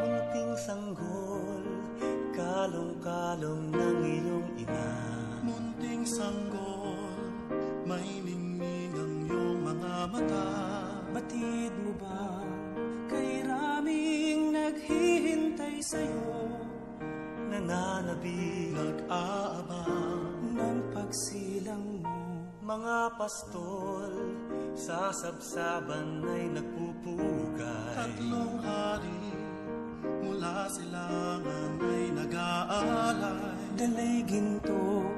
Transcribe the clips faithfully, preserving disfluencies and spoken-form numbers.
Munting sanggol, kalong-kalong ng iyong ina. Munting sanggol, may ningning ang iyong mga mata. Batid mo ba kay raming naghihintay sa'yo? Nananabik, nag-aabang ng pagsilang mo. Mga pastol sa sabsaban ay nagpupugay. Tatlong hari mula silangan ay nag-aalay. Dala'y ginto,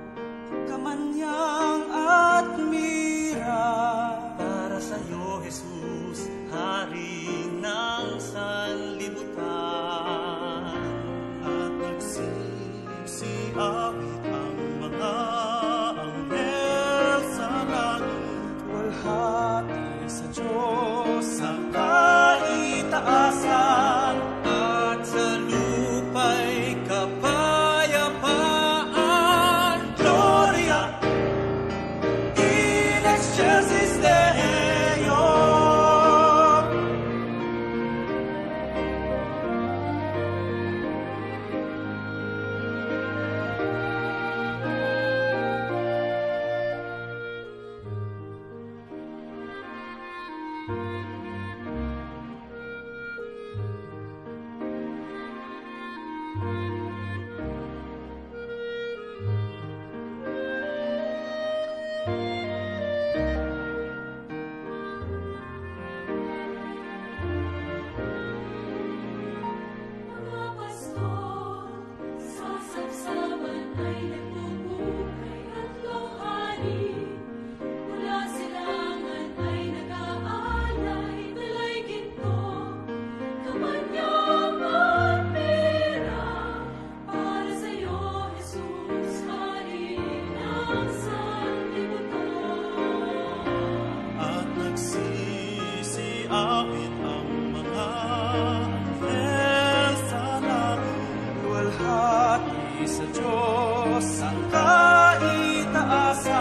kamanyang at mira. Para sa'yo, Jesus, Hari ng sanlibutan. At nagsisiawit ang mga anghel sa langit. Luwalhati sa Diyos sa kaitaasan. At sa lupa'y kapayapaan. Gloria in excelsis Deo. Mga pastor sa sabsaban ay nagpupugay, tatlong hari mula silangan ay nag-aalay, dala'y ginto, kamanyang at mira, para sa'yo, Jesus, Hari ng sanlibutan. At nagsisiawit ang mga anghel sa langit. Luwalhati sa Diyos sa kaitaasan.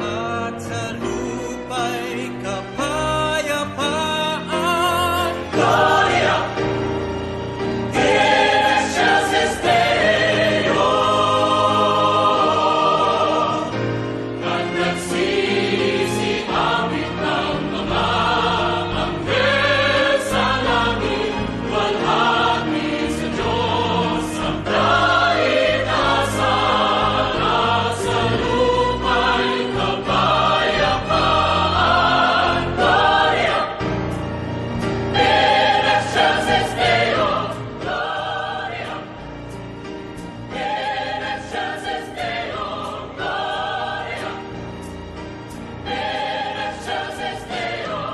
At sa lupa'y kapayapaan. Gloria in excelsis Deo. At nagsisiawit ang mga anghel sa langit, luwalhati sa Diyos ang kaitaasan, at sa lupa'y kapayapaan. Gloria in excelsis Deo. Gloria in excelsis Deo. Gloria in excelsis Deo.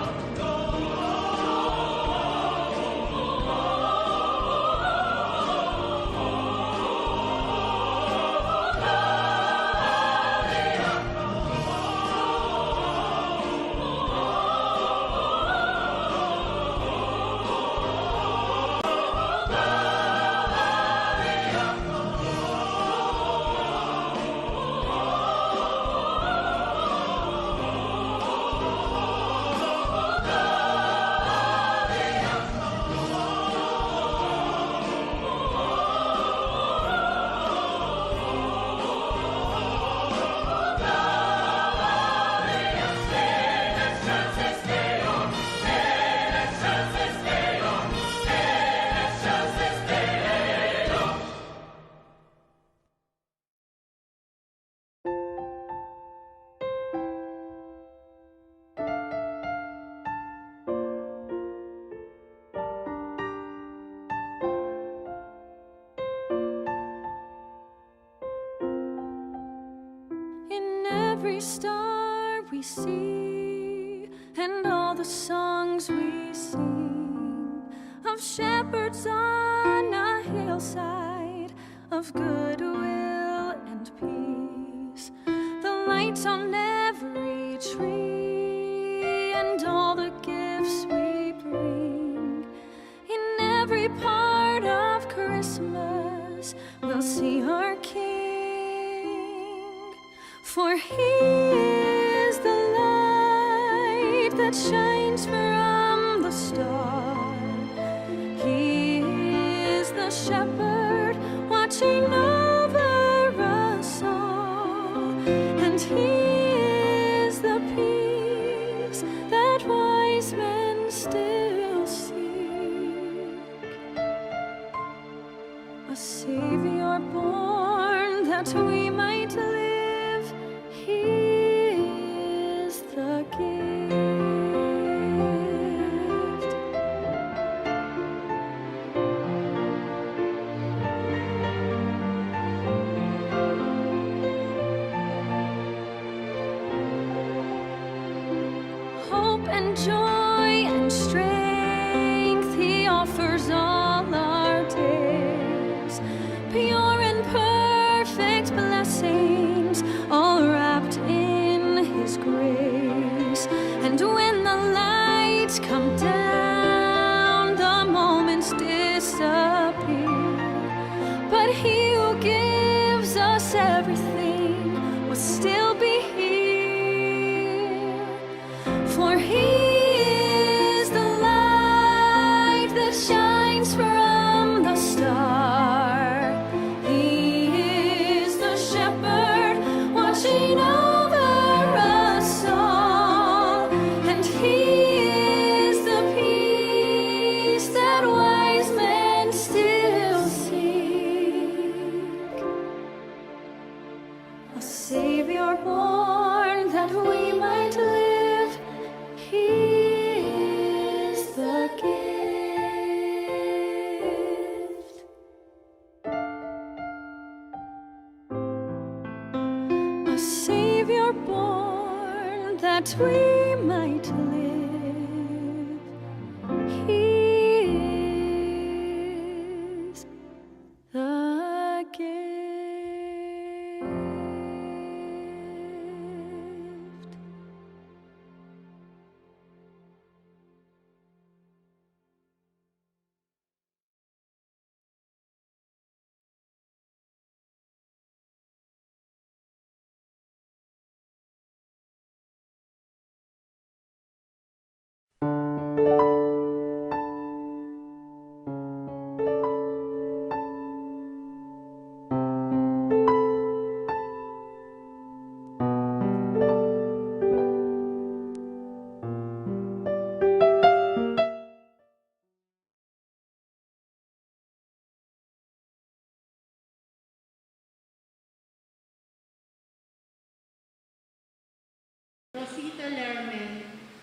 In every star we see, and all the songs we sing, of shepherds on a hillside, of goodwill and peace, the lights on every tree, and all the gifts we bring, in every part of Christmas, we'll see our For he is the light that shines from the star. He is the shepherd watching over us all. And he is the peace that wise men still seek. A Savior born that we might live. He is the gift. Hope and joy and strength he offers all our days. Pure and perfect blessings, all wrapped in his grace. And when the lights come down, the moments disappear. But he who gives us everything will still be here. For he is the light that shines from the star. He is the shepherd watching over us all. And he is the peace that wise men still seek. A Savior born that we might live. He is the gift. A Savior born that we might live. He is the gift. Rosita Lermen,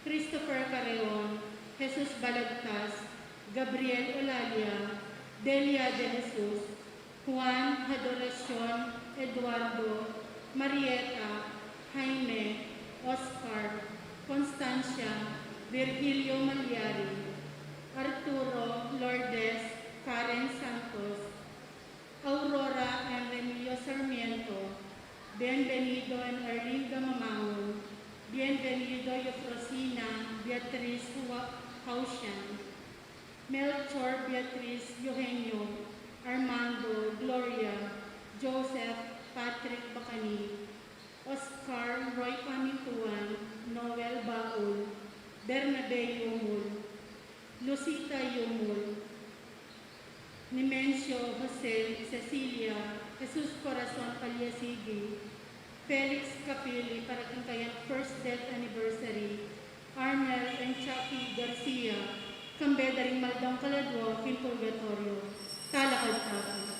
Christopher Carreon, Jesus Balagtas, Gabriel Olalia, Delia de Jesus, Juan, Adoracion, Eduardo, Marieta, Jaime, Oscar, Constancia, Virgilio Malyari, Arturo, Lourdes, Karen Santos, Aurora and Remilio Sarmiento, Bienvenido and Arlinda Mamangun, Bienvenido, Eufrosina, Beatriz, Hua-, Hausian, Melchor, Beatriz, Eugenio, Armando, Gloria, Joseph, Patrick Bacani, Oscar, Roy Pamintuan, Noel Baul, Bernabe Yumul, Lucita Yumul, Nemencio, Jose, Cecilia, Jesus Corazon Paliasigi, Felix Capili, para king kayang first death anniversary, Arnel and Chucky Garcia, kambe da ring maldang kaladwa king purgatoryo. Talakad tamu.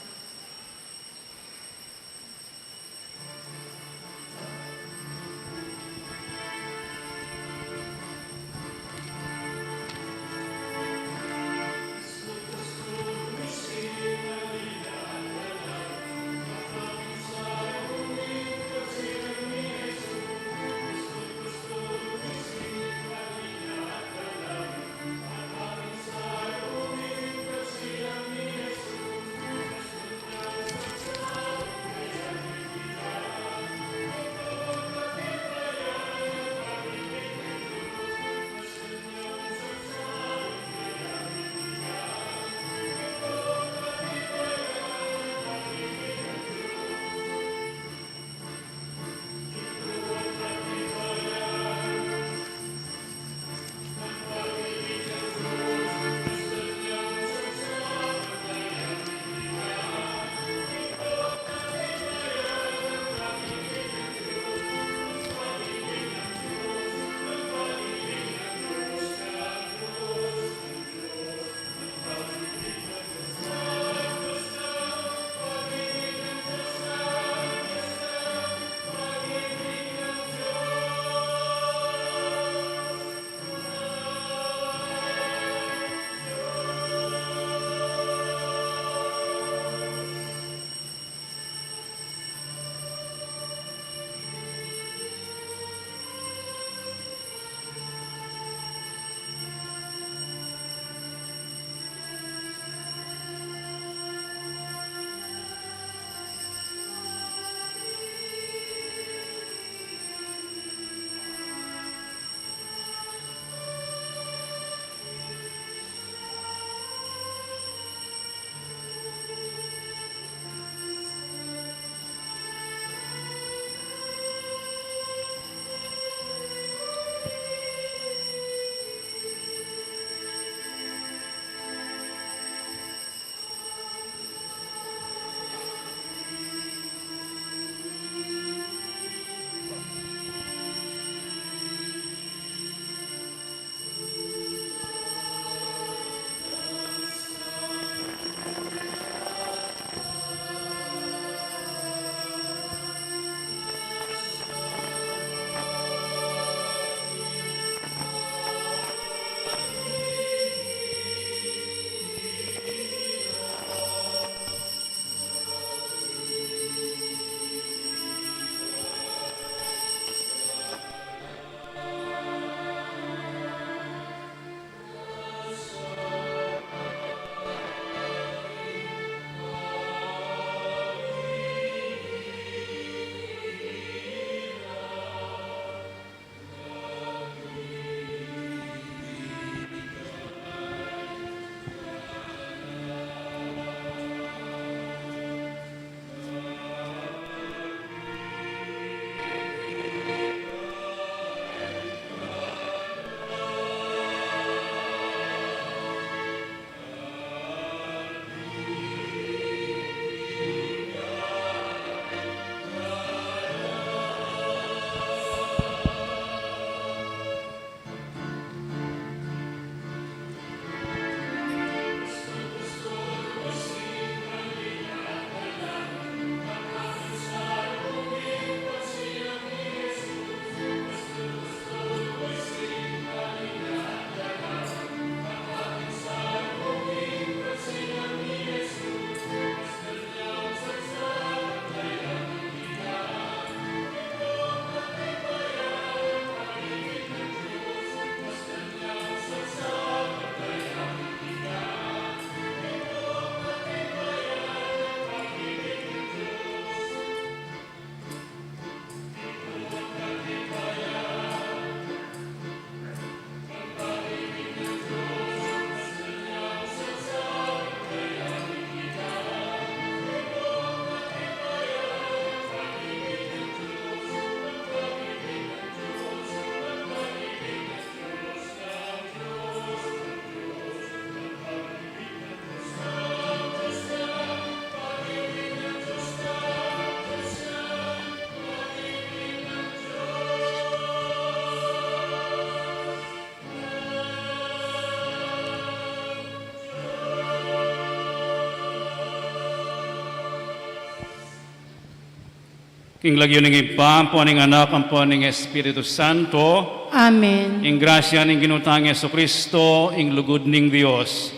King lagyu ning Ibpa, ampo ning Anak, ampo ning Espiritu Santo. Amen. Ing grasya ning Ginu tang Jesucristo, ing lugud ning Dios,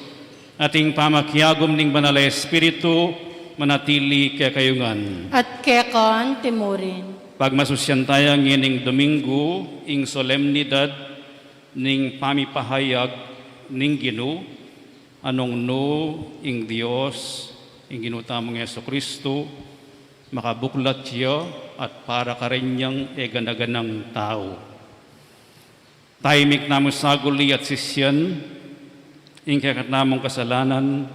at ing pamakiagum ning Banal a Espiritu, manatili kekayu ngan. At keka antimurin. Pagmasusyan taya ngening Domingo ing solemnidad ning pamipahayag ning Ginu, a nung nu ing Dios, ing Ginu tamung Jesucristo, makabuklat ya at para karenyang e gana-ganang tau. Taimik tamu saguli at sisyan ing kekatamung kasalanan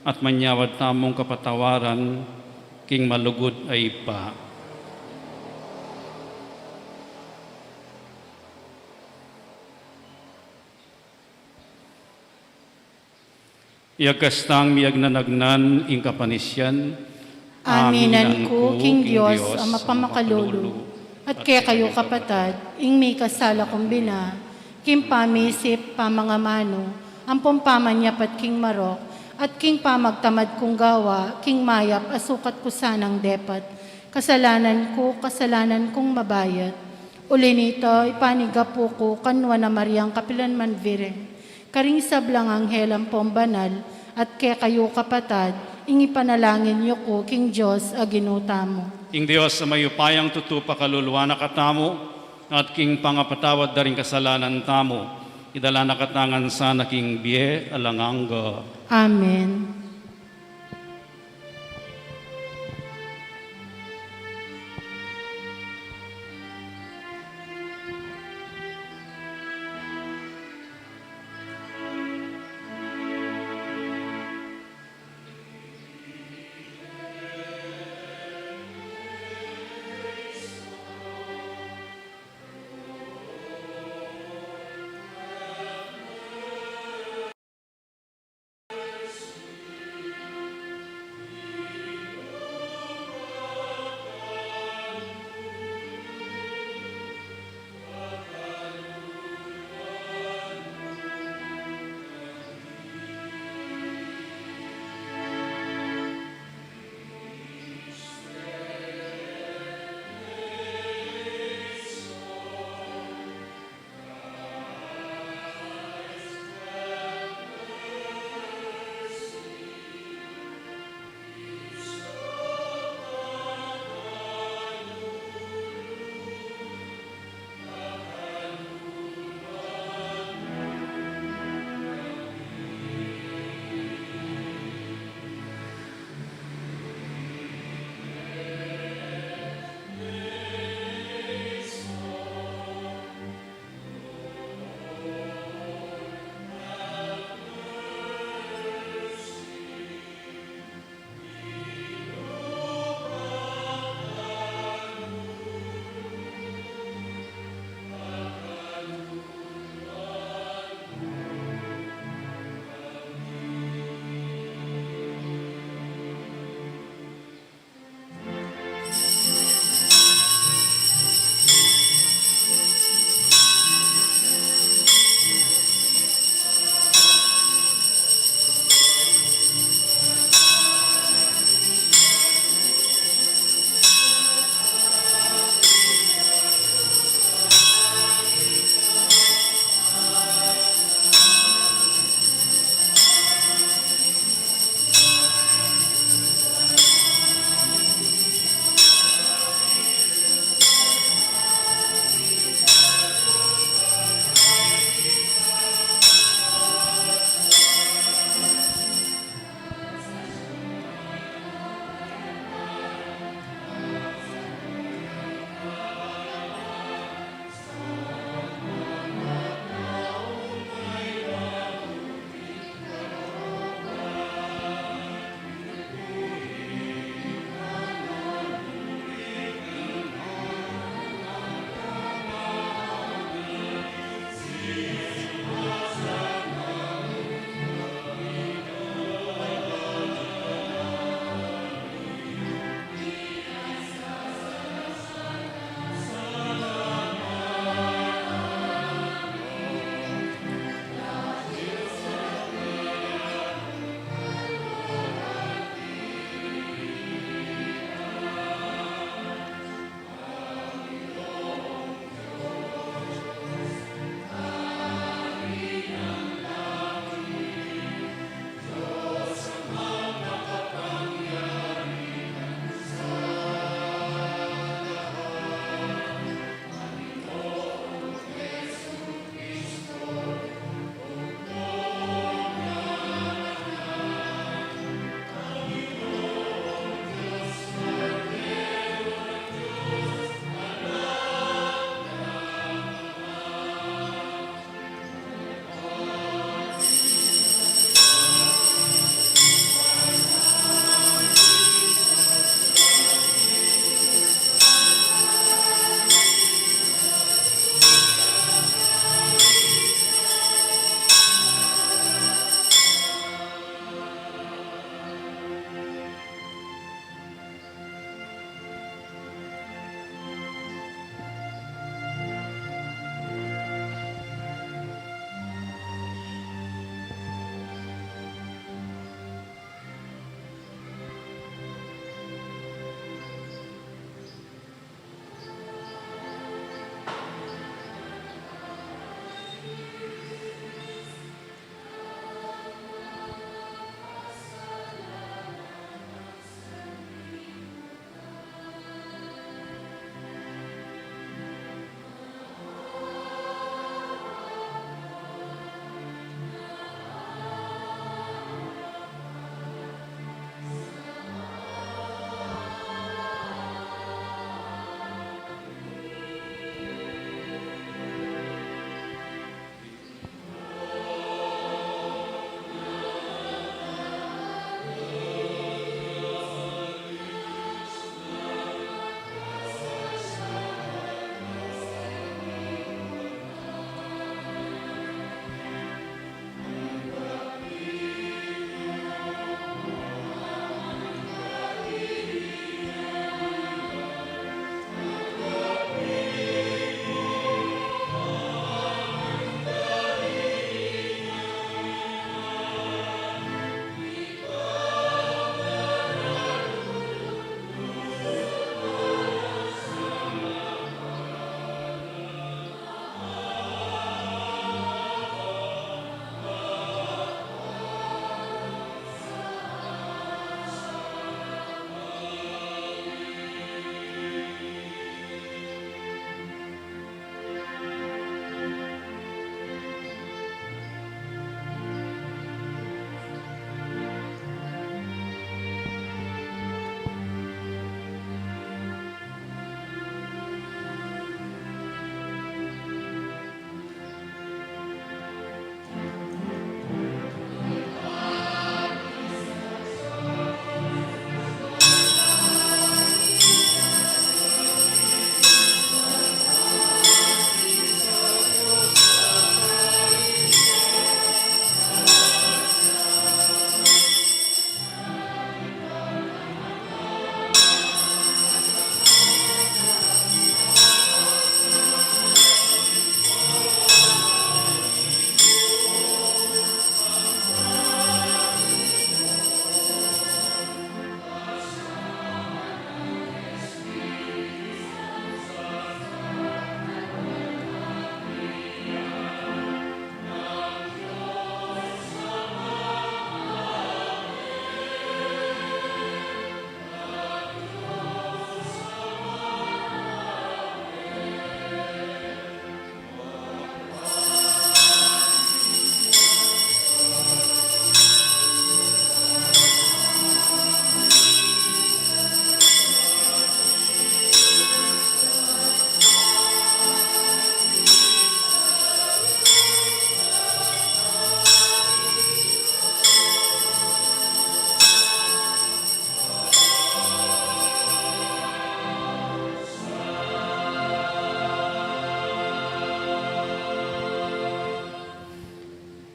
at manyawad tamung kapatawaran king malugud a Ibpa. Iyagkas tang miyagnanagnan ing kapanisyan. Aminan ku king Dios a mapamakalulu, at kekayu kapatad, ing mikasala kung bina, king pamisip, pamangamanu, ampong pamanyapat king marok, at king pamagtamad kung gawa king mayap a sukat ku sanang depat. Kasalanan ku, kasalanan kung mabayat. Uli nita, ipanigapu ku kang Nuan a Mariang kapilan man Birhen, karing sablang anghel ampong banal, at kekayu kapatad, ing ipanalangin yu ku king Dios a Ginu tamu. Ing Dios a mayupayang tutu pakaluluan na katamu, at king pangapatawad da ring kasalanan tamu, idala na katamu ngan sana king bie alang angga. Amen.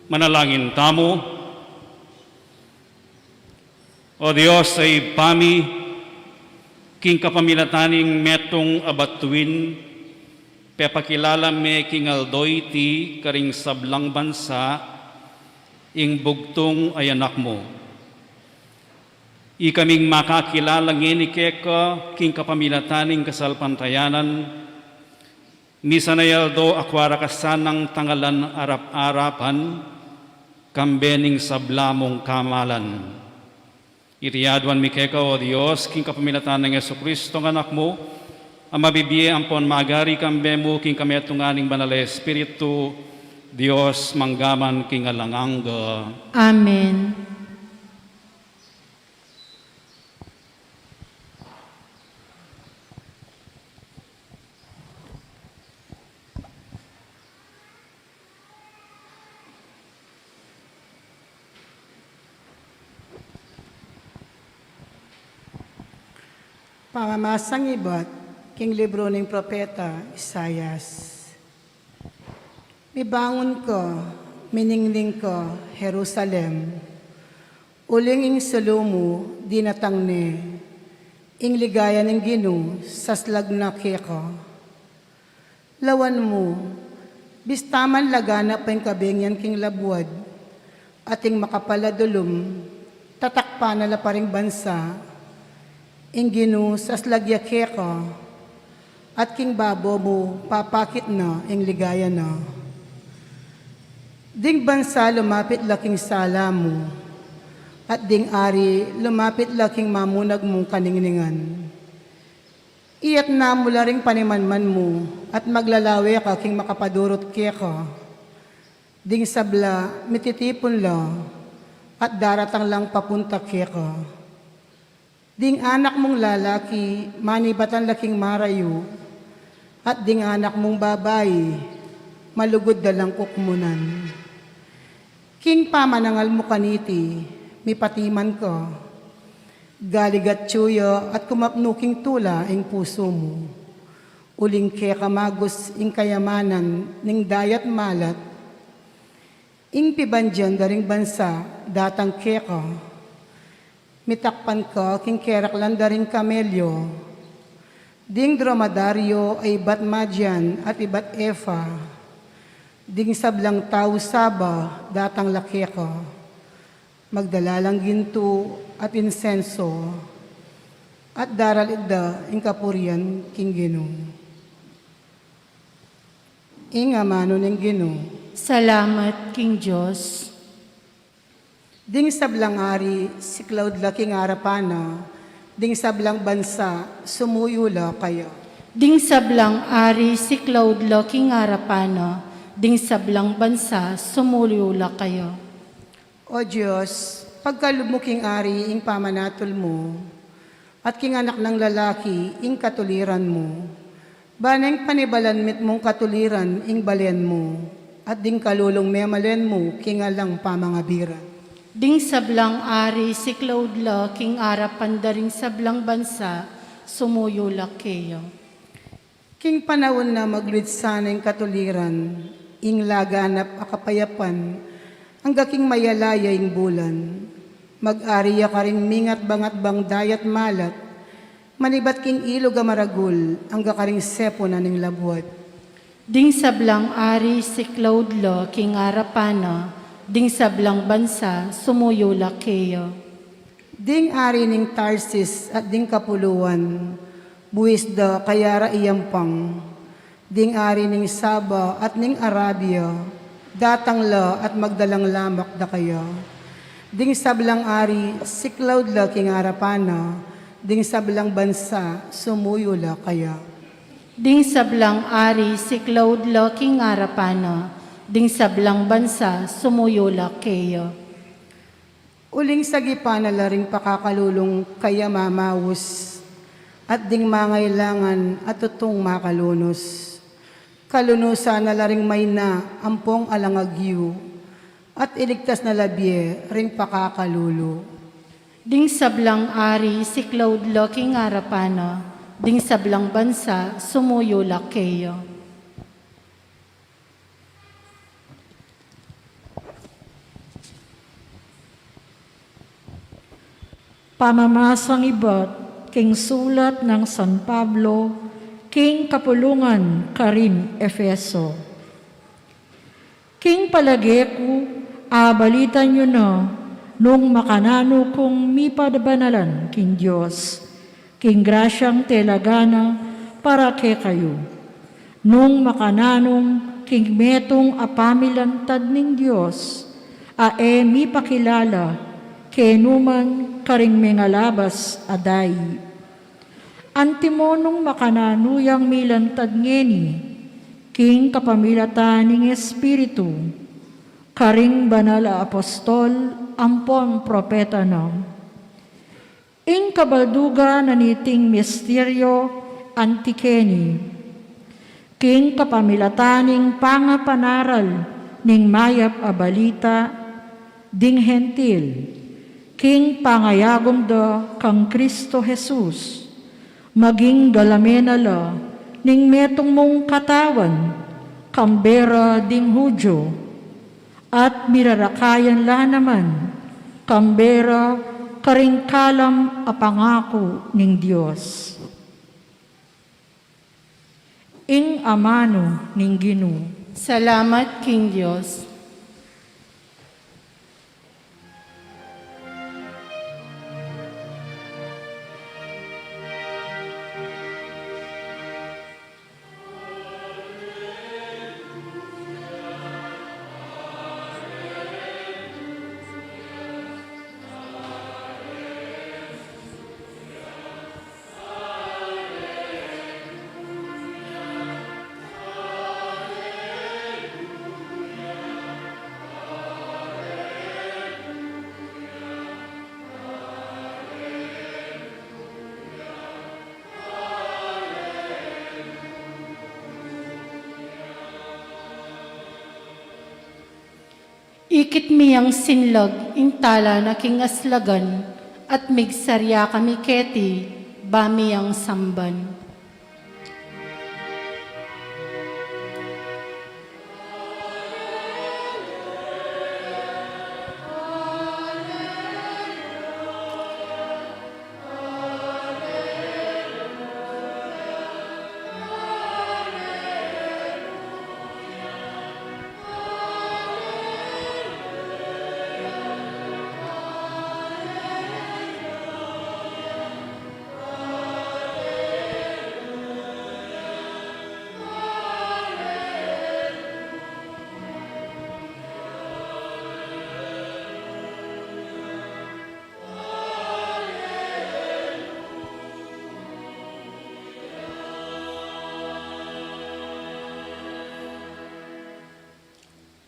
Manalangin tamu. O Dios a Ibpa mi, king kapamilatan ning metung a batuin, pepakilala me king aldo iti karing sablang bansa ing bugtung a Anak mu. Ikaming makakilala ngeni keka king kapamilatan ning kasalpantayanan, misan a aldo akua ra ka sanang tangalan arap-arapan, kambe ning sabla mung kamalan. Iti aduan mi keka, O Dios, king kapamilatan nang Jesucristo a Anak mu, a mabibie ampon magari kambe mu king kametungan ning Banal a Espiritu, Dios, mangga man king alang angga. Amen. Pamamasang ibat king libru ning propeta Isaias. Mibangun ka, miningning ka, Jerusalem, uling ing sulu mu dinatang ne, ing ligaya ning Ginu saslag na keka. Lawan mu, bista man laganap ing kabengian king labuad, at ing makapal a dulum, tatakpan na la pa ring bansa, ing Ginu saslag ya keka, at king babo mu papakit na ing ligaya na. Ding bansa lumapit la king sala mu, at ding ari lumapit la king mamunag mung kaningningan. Iyatna mu la ring panimanman mu, at maglalawe ka king makapadurut keka. Ding sabla mititipun la, at daratang lang papunta keka. Ding anak mung lalaki manibatan la king marayu, at ding anak mung babai malugud da lang kukmunan. King pamanangal mu kaniti, mipatiman ka. Galig atyu ya at kumapnu king tula ing pusu mu. Uling keka magus ing kayamanan ning dayat malat. Ing pibandian da ring bansa datang keka. Mitakpan ka king keraklan da ring kamelyo. Ding dromedaryo a ibat madian at ibat efa. Ding sablang tau Saba datang la keka. Magdala lang gintu at insenso, at daralit da ing kapurian king Ginu. Ing amanu ning Ginu. Salamat king Dios. Ding sablang ari siklaud la king arapan na, ding sablang bansa sumuyu la kaya. Ding sablang ari siklaud la king arapan na, ding sablang bansa sumuyu la kaya. O Dios, pagkalub mu king ari ing pamanatul mu, at king anak nang lalaki ing katuliran mu. Ba neng panibalan mitmung katuliran ing balen mu, at ding kalulung memalen mu king alang pamangabiran. Ding sablang ari siklaud la king arapan da ring sablang bansa sumuyu la keya. King panaun na magluid sana ing katuliran, ing laganap a kapayapan, angga king mayalaya ing bulan. Mag-ari ya karing mingatbangatbang dayat malat, manibat king ilug a maragul, angga karing sepunan ning labuad. Ding sablang ari siklaud la king arapan na, ding sablang bansa sumuyu la keya. Ding ari ning Tarsis at ding kapuluan, buis da kaya ra iyampang. Ding ari ning Saba at ning Arabia, datang la at magdalang lamak da kaya. Ding sablang ari siklaud la king arapan na, ding sablang bansa sumuyu la kaya. Ding sablang ari siklaud la king arapan na, ding sablang bansa sumuyu la keya. Uling sagipan na la ring pakakalulung kaya mamaus, at ding mangailangan at tutung makalunus. Kalunusan na la ring maina ampong alang agyu, at iligtas na la bie ring pakakalulu. Ding sablang ari siklaud la king arapan na, ding sablang bansa sumuyu la keya. Pamamasang ibat king sulat nang San Pablo king kapulungan karing Efeso. King palage ku, abalitan yu na nung makananu kung mipabanalan king Dios, king grasyang telaga na para kekayu. Nung makananung king metung a pamilantad ning Dios, a e mipakilala kenu man karing mengalabas a dayi. Antimo nung makananu yang milantad ngeni, king kapamilatan ning Espiritu, karing banal a apostol ampon propeta na. Ing kabaldugan na niting misteryu anti keni, king kapamilatan ning pangapanaral ning mayap a balita ding Hentil, king pangayagum da kang Kristo Jesus, maging galamen na la ning metung mung katawan, kambe ra ding Judio, at mirarakayan la naman kambe ra karing kalam a pangaku ning Dios. Ing amanu ning Ginu. Salamat king Dios. Ikit mi yang sinlag ing tala na king aslagan, at migsarya kami keti ba mi yang samban.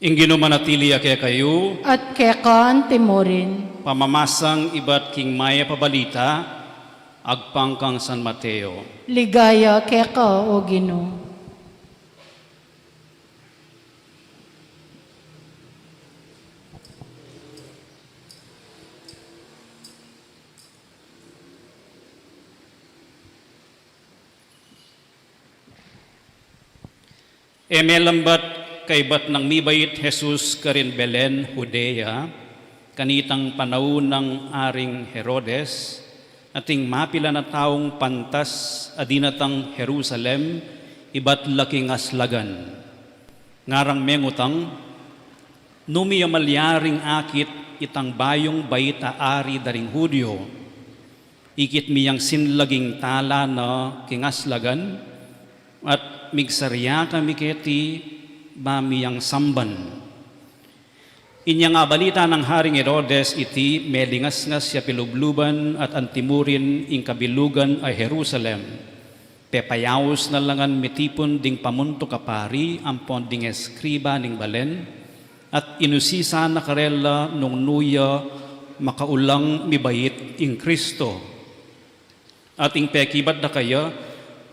Ing Ginu manatili ya kekayu. At keka antimurin. Pamamasang ibat king mayap a balita agpang kang San Mateo. Ligaya keka, O Ginu. E melambat kaybat nang mibait Jesus karin Belen, Judea, kanitang panaun nang Aring Herodes, ating mapilan a taung pantas a dinatang Jerusalem ibat la king aslagan. Ngarang mengutang, nu mi malyaring akit itang bayung bait a ari da ring Judio? Ikit mi yang sinlag ing tala na king aslagan, at migsarya kami keti ba mi yang samban. Inyang abalita nang Haring Herodes iti, melingasngas ya pilubluban at antimurin ing kabilugan a Jerusalem. Pepayaus na la ngan mitipun ding pamuntuk a pari ampon ding eskriba ning balen, at inusisan na karela nung nu ya makaulang mibait ing Kristo. At ing pekibat da kaya,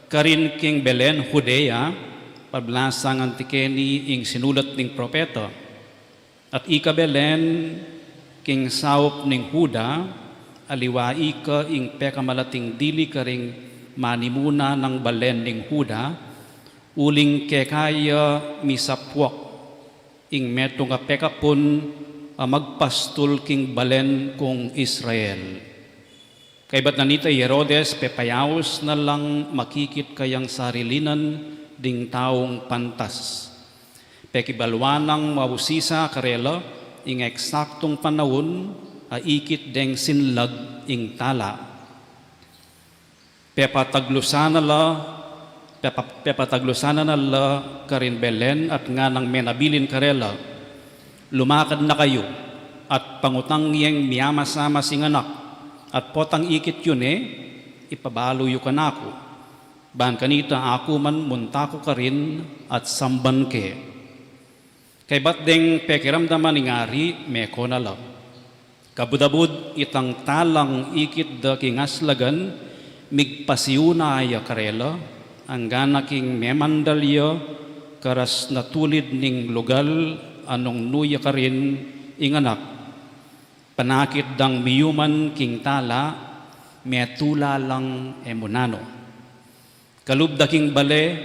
karin king Belen, Judea, pablasan anti keni ing sinulat ning propeta. At ika Belen, king saup ning Juda, aliwa ika ing pekamalating dili karing manimuna nang balen ning Juda, uling keka ya misapuak ing metung a pekapun a magpastul king balen kung Israel. Kaybat na nita i Herodes, pepayaus na lang makikit kayang sarili nan ding taung pantas. Pekibaluan nang mausisa karela ing eksaktung panaun a ikit deng sinlag ing tala. Pepataglusan na la, pepa-, pepataglusan na la karin Belen at nganang menabilin karela, "Lumakad na kayu at pangutang yeng miamasamas ing anak, at potang ikit yu ne, ipabalu yu kanaku. Ban kanita aku man munta ku karin at samban ke." Kaybat deng pekiramdaman ning ari, meko na la. Kabud-abud itang talang ikit da king aslagan, migpasiuna ya karela, anggana king memandal ya karas natulid ning lugal a nung nu ya karin ing anak. Panakit dang miyuman king tala, metula lang e mu nanu. Kalub da king bale,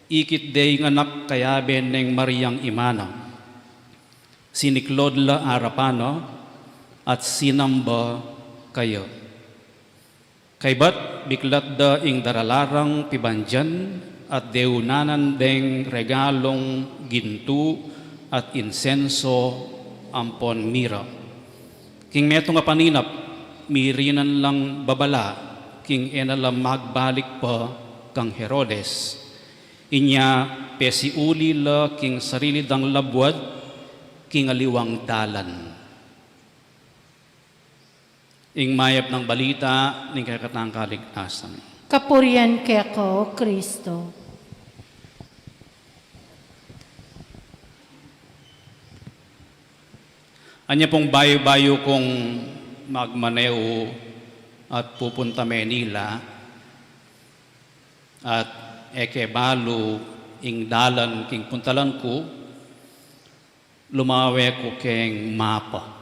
ikit de ing anak kayabe neng Mariang ima na. Siniklod la arapan na at sinamba kaya. Kaybat biklat da ing daralarang pibandian at deunanan deng regalung gintu at insenso ampon mira. King metung a paninap, mirinan lang babala king e na la magbalik pa kang Herodes. Inya pesiuli la king sarili dang labuad king aliwang dalan. Ing mayap nang balita ning kekatang kaligtasan. Kapurian keka, O Kristo. Anya pung bayu-bayu kung magmaneu at pupunta Manila at e ke balu ing dalan king puntalan ku, lumawe ku keng mapa.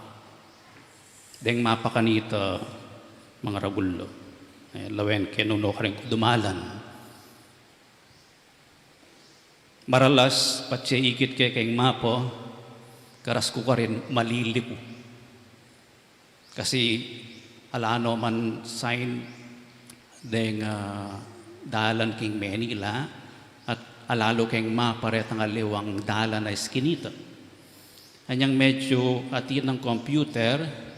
Deng mapa kanita, mangaragul, e, lawen ke nung nu karin ku dumalan. Maralas, patse ikit ke keng mapa, karas ku karin maliliku. Kasi ala no man sign deng, ah, dalan king Manila, at ala lu keng mapa retang aliwang dalan a eskinita. Anyang medyu atin nang computer,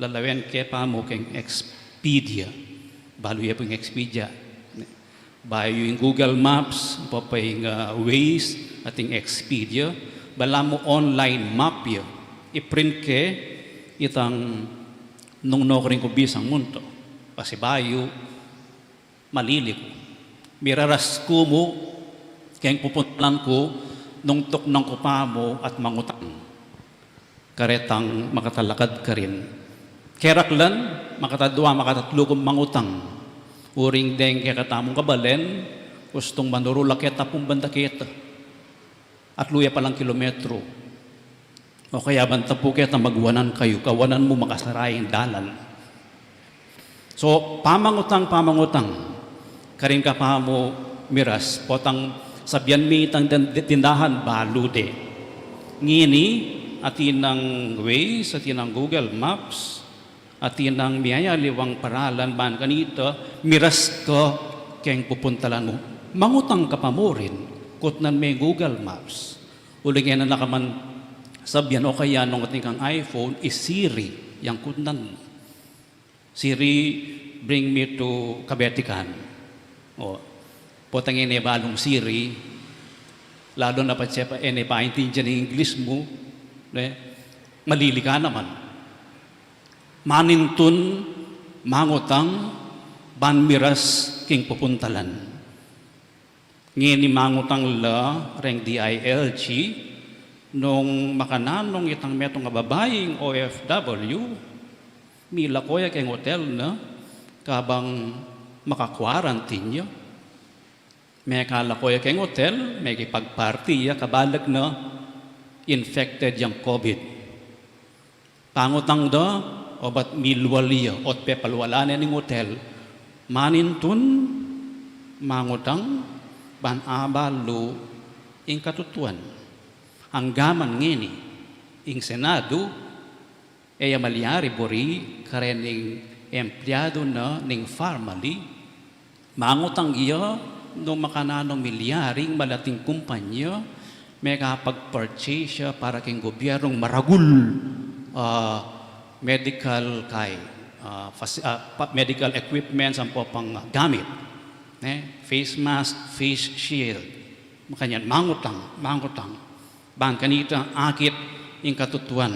lalawen ke pamu keng Expedia. Balu ye pung Expedia. Bayu ing Google Maps, papa ing, ah, Waze, ating Expedia, balamu online map ya. I-print ke itang nung nu karin ku bisang munta. Pasibayu, maliliku. Miraras ku mu keng pupuntalan ku nung tuknang ku pamu at mangutang karetang makatalakad karin. Keraklan, makatadua, makatatlu kung mangutang. Uring deng kekatamung kabalen, ustung manurul a keta pung banda keta. Atlu ya palang kilometro. O kaya banta pu keta magwanan kayu, kawanan mu makasara ing dalan. So, pamangutang, pamangutang. Karin ka pamu miras, potang sabian mi itang din-, tindahan, balu de. Ngeni, atin nang Waze, atin nang Google Maps, atin nang miyayaliwang paralan, ban kanita, miras ka keng pupuntalan mu. Mangutang ka pa mu rin, kutnan me Google Maps. Uling e na na ka man sabian, o kaya nung atin kang iPhone, i-Siri yang kutnan mu. "Siri, bring me to Kabetikan." O, potang e ne balung Siri, lalu na patse pa, e ne paintindian ing English mu, ne, malili ka naman. Manintun mangutang ban miras king pupuntalan. Ngeni mangutang la reng D I L G, nung makananung itang metung a babaing O F W, milako ya keng otel na, kabang maka-quarantine ya. Mekalako ya keng otel, mekipagparty ya, kabalag na infected yang COVID. Pangutang da, obat milwal ya, ot pepalwalan ne ning otel, manintun mangutang ban abalu ing katutuan. Anggaman ngeni, ing Senado, e ya malyari buri kareng empleyadu na ning family, mangutang ya nung makananu milyaring malating kumpanya, mekapag-purchase ya para king gobyernung maragul, ah, medical kay, ah, faci-, ah, pa-, medical equipments, ampo pang, ah, gamit, ne? Face mask, face shield. Makanyan, mangutang, mangutang. Ban kanita akit ing katutuan.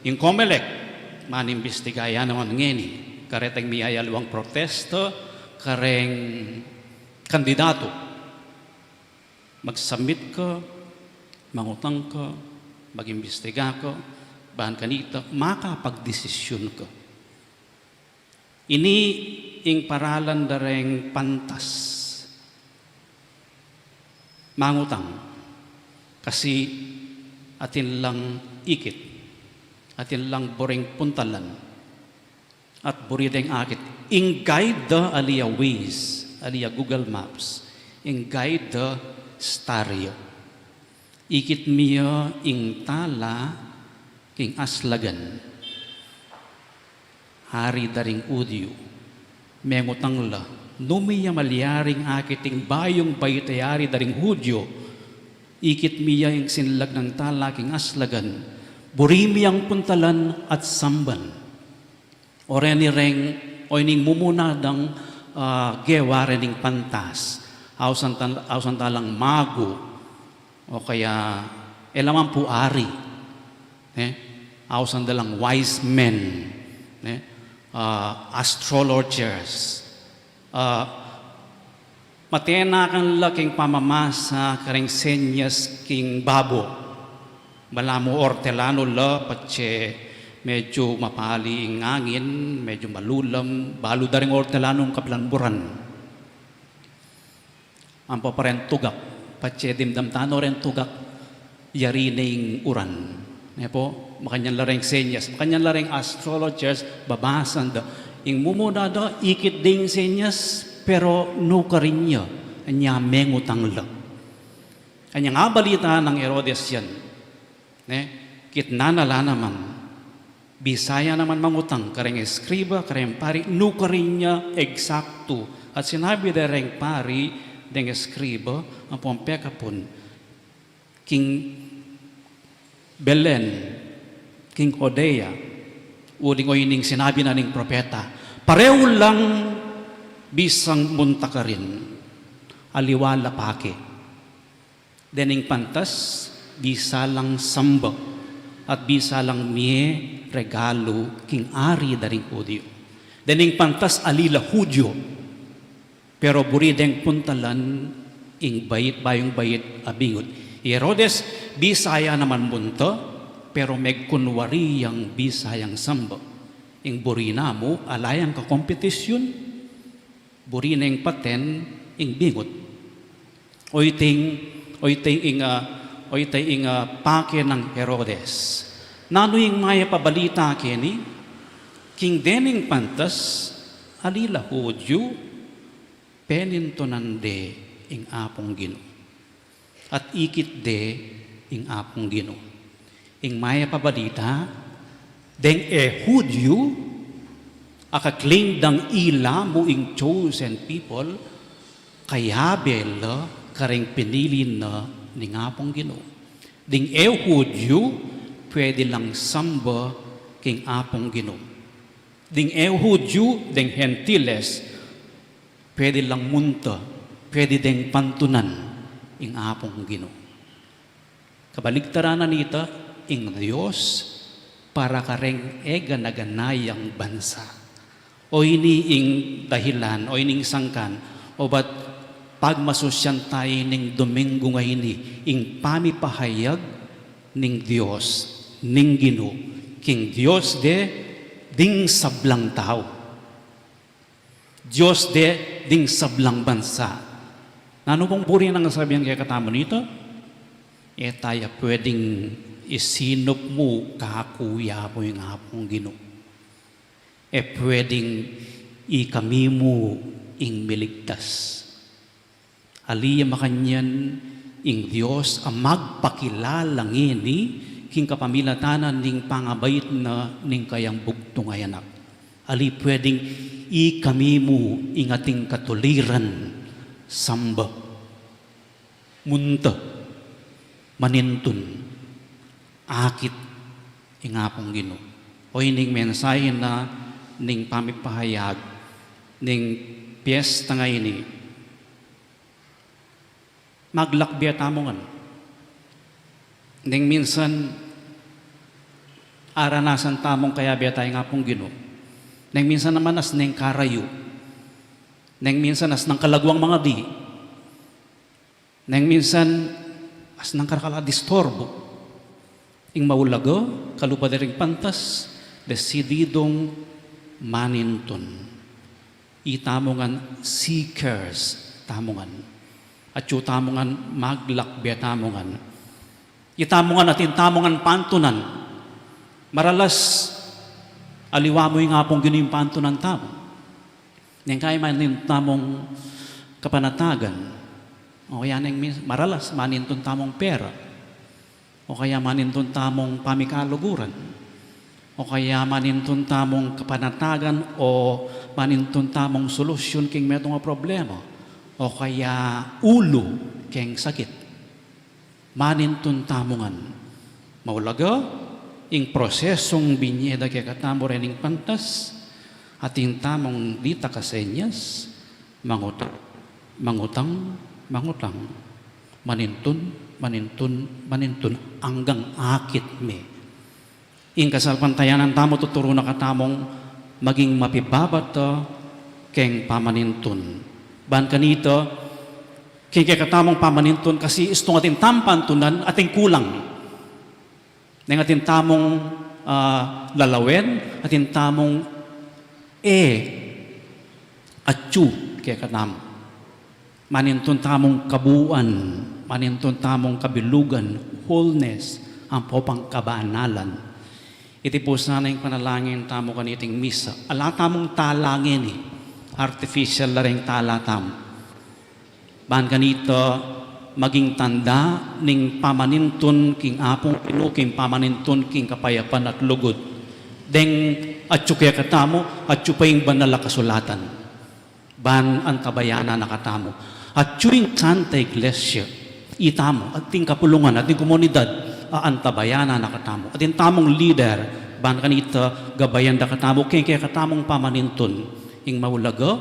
Ing Comelec, manimbestiga ya naman ngeni karetang miyayaliwang protesta kareng kandidatu. Mag-submit ka, mangutang ka, mag-imbestiga ka, ban kanita makapagdesisyun ka. Ini ing paralan da reng pantas. Mangutang, kasi atin lang ikit, atin lang buring puntalan, at buri deng akit. Ing guide da ali ya Waze, ali ya Google Maps, ing guide da star ya. Ikit mi ya ing tala king aslagan. Ari da ring Hudyu. Mengutang la, nu mi ya malyaring akit ing bayung bait a ari da ring Hudyu? Ikit mi ya ing sinlag nang tala king aslagan. Buri mi yang puntalan at samban. O reni reng, o ining mumuna dang, ah, gewa rening pantas. Ausan tal-, ausan talang magu, o kaya, e la man pu ari, ne? Ausan da lang wise men, ne? Ah, astrologers. Ah, matenakan la king pamamasa kareng senyas king babo. Balamu ortelanu la, patse medyu mapali ing angin, medyu malulam, balu da ring ortelanu ing kapilan buran. Ampo pa reng tugak, patse dimdam tana o reng tugak, yari ne ing uran. Ne pu, makanyan la reng senyas, makanyan la reng astrologers, babasan da. Ing mumuna da, ikit ding senyas, pero nukarin ya, anya mengutang la. Anyang abalita nang Herodes yan, ne? Kitnan na la naman. Bisa ya naman mangutang kareng eskriba, kareng pari, nukarin ya eksaktu. At sinabi da reng pari deng eskriba, ampong pekapun, king Belen, king Judea, uling o ining sinabi na ning propeta, parehu lang bisang munta karin, aliwa la pake. Dening pantas, bisa lang samba, at bisa lang mie regalu king ari da ring Hudyu. Dening pantas, ali la Hudyu, pero buri deng puntalan ing bait, bayung bait a bingut. I Herodes, bisa ya naman munta, pero megkunwari yang bisa yang samba. Ing buri na mu, ala yang kakompetisyun, buri neng paten ing bingut. Oyting, oyting ing, ah, oyting ing, ah, pake nang Herodes. Nanu ing mayap a balita keni? King dening pantas, ali la Hudyu, penintunan de ing Apung Ginu. At ikit de ing Apung Ginu. Ing mayap a balita, deng e Hudyu, a ka-claim dang ila mu ing chosen people, kayabe la kareng pinili na ning Apung Ginu. Ding e Hudyu, pwede lang samba king Apung Ginu. Ding e Hudyu, deng Gentiles, pwede lang munta, pwede deng pantunan ing Apung Ginu. Kabaligtaran na nita, ing Dios para kareng e gana-ganayang bansa. O ini ing dahilan, o ini ing sangkan, obat pagmasusyan tayu ning Domingo ngeni, ing pamipahayag ning Dios, ning Ginu, king Dios de ding sablang tau. Dios de ding sablang bansa. Nanu pung buri nang sasabian kekatamu nita? E taya pwedeng isinup mu kaku ya mu ing Apung Ginu. E pwedeng ikami mu ing miligtas. Ali ya makanyan ing Dios a magpakilala ngeni king kapamilatan na ning pangabait na ning kayang bugtung a anak. Ali pwedeng ikami mu ing ating katuliran, samba, munta, manintun, akit ing Apung Ginu. O ining mensahe na ning pamipahayag ning piyesta ngeni, maglakbe tamu ngan. Neng minsan, aranasan tamung kayabe ta ing Apung Ginu. Neng minsan naman asneng karayu. Neng minsan asneng kalaguang mangadi. Neng minsan asneng karakal a disturbu. Ing maulaga, kalupa da ring pantas, desididung manintun. Itamu ngan seekers tamu ngan. Atyu tamu ngan maglakbe tamu ngan. Itamu ngan atin tamu ngan pantunan. Maralas, aliwa mu ing Apung Ginu ing pantunan tamu. Neng kaya manintun tamung kapanatagan. O kaya neng mis-, maralas, manintun tamung pera. O kaya manintun tamung pamikaluguran. O kaya manintun tamung kapanatagan o manintun tamung solusyun king metung a problema. O kaya ulu king sakit. Manintun tamu ngan. Maulaga, ing prosesung binye da kekatamu rening pantas, atin tamung ditak a senyas, mangutang, mangutang, mangutang. Manintun, manintun, manintun, anggang akit me. Ing kasalpantayanan tamu tuturu na katamung maging mapibabata keng pamanintun. Ban kanita, keng kekatamung pamanintun kasi istung atin tamung pantunan atin kulang. Neng atin tamung, ah, lalawen, atin tamung e, atyu kekatamu. Manintun tamung kabuuan, manintun tamung kabilugan, wholeness, ampo pang kabanalan. Iti pu sana ing panalangin tamu kaniting misa. Ala tamung tala ngeni, artificial la ring tala tamu. Ban kanita maging tanda ning pamanintun king Apung Ginu, king pamanintun king kapayapan at lugud. Deng atyu kekatamu, atyu pa ing banal a kasulatan. Ban antabayanan na katamu. Atyu ing Santa Iglesia, itamu, ating kapulungan, ating komunidad, a antabayanan na katamu. Atin tamung lider, ban kanita gabayan da katamu, keng kekatamung pamanintun. Ing maulaga,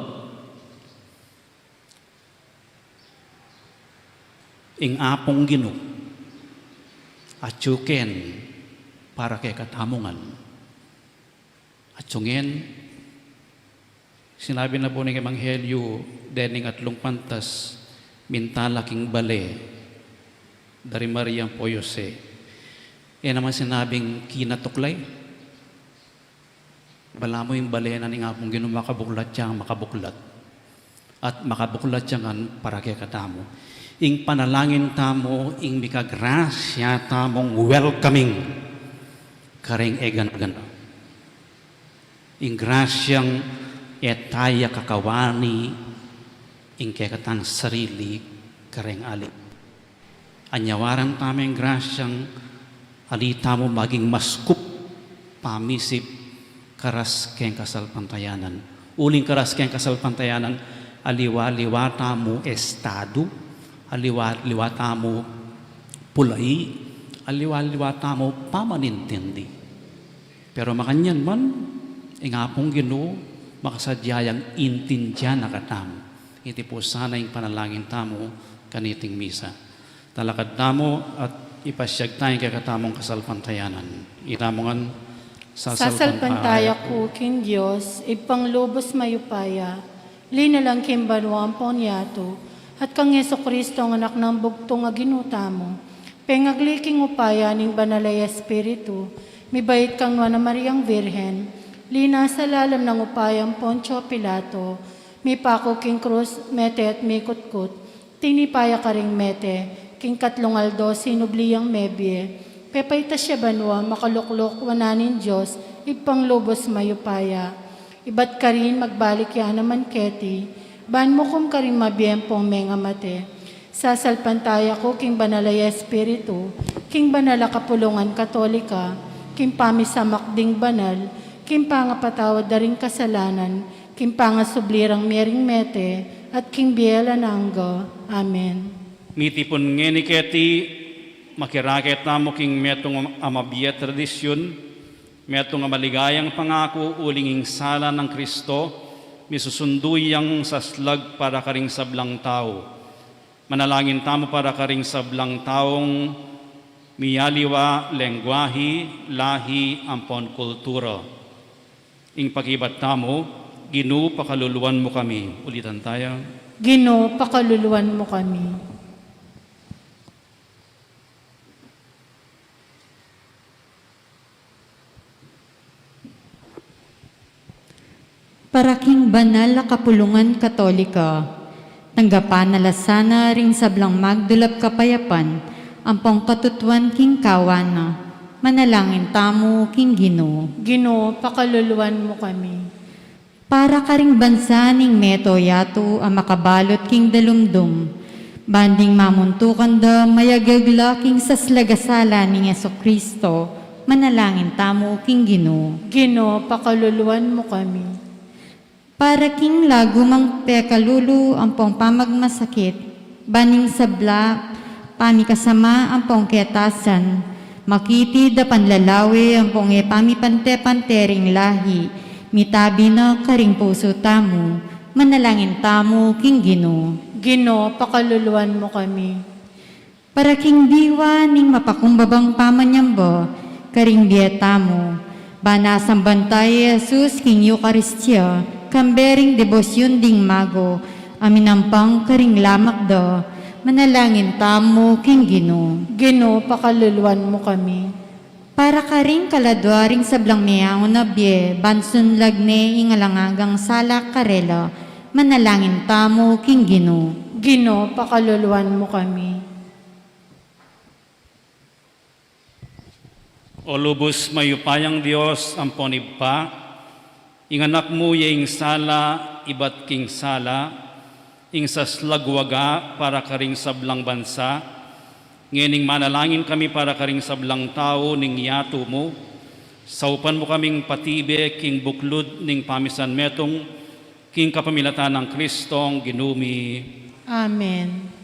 ing Apung Ginu, atyu ken para kekatamu ngan. Atyu ngen, sinabi na pu ning Ebanghelyu, dening atlung pantas, mintala king bale, dari Maria ampo Jose. E naman sinabing kinatuklay. Balamu ing bale na ning Apung Ginu makabuklat yang makabuklat. At makabuklat ya ngan para kekatamu. Ing panalangin tamu, ing mika grasya tamung welcoming kareng e gana-gana. Ing grasyang e ta ya kakawani ing kekatang sarili kareng ali. Anyawaran tamu ing grasyang ali tamu maging maskup pamisip karas keng kasalpantayanan. Uling karas keng kasalpantayanan, aliwa-liwa tamu estadu, aliwa-liwa tamu pulai, aliwa-liwa tamu pamanintindi. Pero makanyan man, ing Apung Ginu, makasadya yang intindian na katamu. Iti pu sana ing panalangin tamu kaniting misa. Talakad tamu at ipasyag tamu ing kekatamung kasalpantayanan. Itamu ngan, sasalpantaya ku king Dios, Ibpang lubus mayupaya, linalang king banua ampon yatu, at kang Jesucristo a Anak nang bugtung a Ginu tamu, pengagli king upaya ning Banal a Espiritu, mibait kang Nuan a Mariang Virgen, linasa lalam ning upaya nang Poncio Pilato, mipaku king krus, mete at mikutkut, tinipa ya karing mete, king katlung aldo sinubli yang mebie, pepaitas ya banua, makalukluk wanan ning Dios, Ibpang lubus mayupaya. Ibat karin magbalik ya naman keti, ban mukum karing mabie ampong menga mate. Sasalpantaya ku king Banal a Espiritu, king banal a kapulungan Katolika, king pamisamak ding banal, king pangapatawad da ring kasalanan, king pangasubli rang mie ring mete, at king bie alang angga. Amen. Mitipun ngeni keti, makirake tamu king metung a mabie tradisyun, metung a maligayang pangaku uling ing sala nang Kristo, misusundu yang saslag para karing sablang tau. Manalangin tamu para karing sablang taung mie aliwa, lengguahi, lahi, ampon kultura. Ing pakibat tamu, Ginu, pakaluluan mu kami. Ulitan taya. Ginu, pakaluluan mu kami. Para king banal a kapulungan Katolika, tanggapan na la sana ring sablang magdulap kapayapan ampong katutuan king kawan na. Manalangin tamu king Ginu. Ginu, pakaluluan mu kami. Para karing bansa ning meto yatu a makabalut king dalumdum, ban ding mamuntukan da mayagag la king saslag a sala nang Jesucristo, manalangin tamu king Ginu. Ginu, pakaluluan mu kami. Para king lagumang pekalulu ampong pamagmasakit, ban ing sabla, pamikasama ampong ketasan, makitid a panlalawe ampong e pamipante-pante ring lahi, mitabi na karing pusu tamu, manalangin tamu king Ginu. Ginu, pakaluluan mu kami. Para king diwa ning mapakumbabang pamanyamba karing bie tamu, ban asamban taya i Jesus king Eukaristia, kambe ring debosyun ding mago a minampang karing lamak da, manalangin tamu king Ginu. Ginu, pakaluluan mu kami. Para karing kaladua ring sablang meaun a bie, ban sunlag ne ing alang anggang sala karela, manalangin tamu king Ginu. Ginu, pakaluluan mu kami. O lubus mayupayang Dios ampon Ibpa, ing Anak mu ya ing sala ibat king sala, ing saslag waga para karing sablang bansa. Ngening manalangin kami para karing sablang tau ning yatu mu, saupan mu kaming patibe king buklud ning pamisan metung, king kapamilatan nang Kristong Ginu mi. Amen.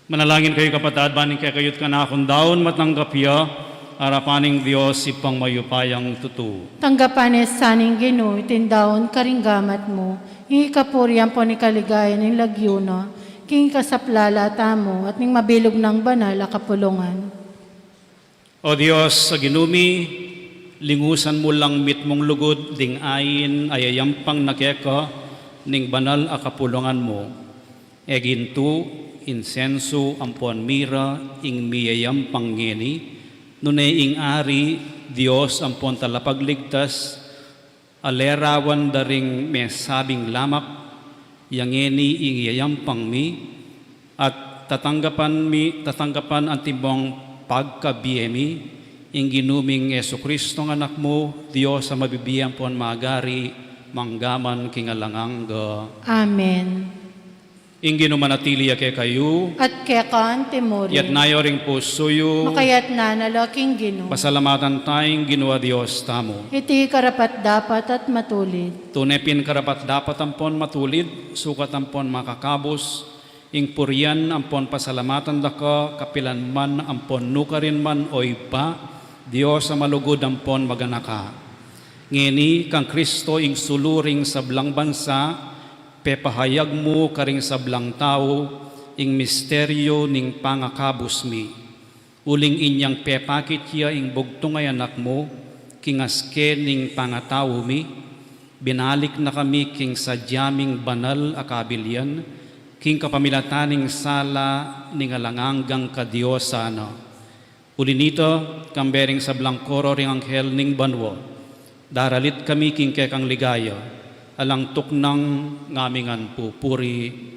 Manalangin kayu, kapatad, ban ing kekayu't kanakung daun matanggap ya arapan ning Dios Ibpang mayupayang tutu. Tanggapan na sa ning Ginu iting daun karing gamat mu, ing ikapuri ampon ikaligaya ning lagyu na, king ikasaplala tamu at ning mabilug nang banal a kapulungan. O Dios a Ginu mi, lingusan mu lang mitmung lugud ding ain a yayampang na keka ning banal a kapulungan mu. E gintu, insensu ampon mira ing miyayampang ngeni, nune ing Ari, Dios ampon Talapagligtas, a lerawan da ring mesabing lamak, ya ngeni ing yayampang mi, at tatanggapan mi, tatanggapan antimong pagkabie mi, ing Ginu ming Jesucristo a Anak mu, Dios a mabibie ampon magari, mangga man king alang angga. Amen. Ing Ginu manatili ya kekayu. At keka antimurin. Iyatas yu ring pusu yu. Makayatas na la king Ginu. Pasalamatan taya ing Ginu a Dios tamu. Iti karapat-dapat at matulid. Tune pin karapat-dapat ampon matulid, sukat ampon makakabus, ing purian ampon pasalamatan da ka, kapilan man ampon nukarin man, o Ibpa, Dios a malugud ampon maganaka. Ngeni, kang Cristo ing sulu ring sablang bansa, pepahayag mu karing sablang tau ing misteryu ning pangakabus mi. Uling inyang pepakit ya ing bugtung a Anak mu, king aske ning pangatau mi, binalik na kami king sadya ming banal a kabilian, king kapamilatan ning sala ning alang anggang kadiosan na. Uli nita, kambe ring sablang koro ring anghel ning banua, daralit kami king kekang ligaya, alang tuknang ngaming pupuri.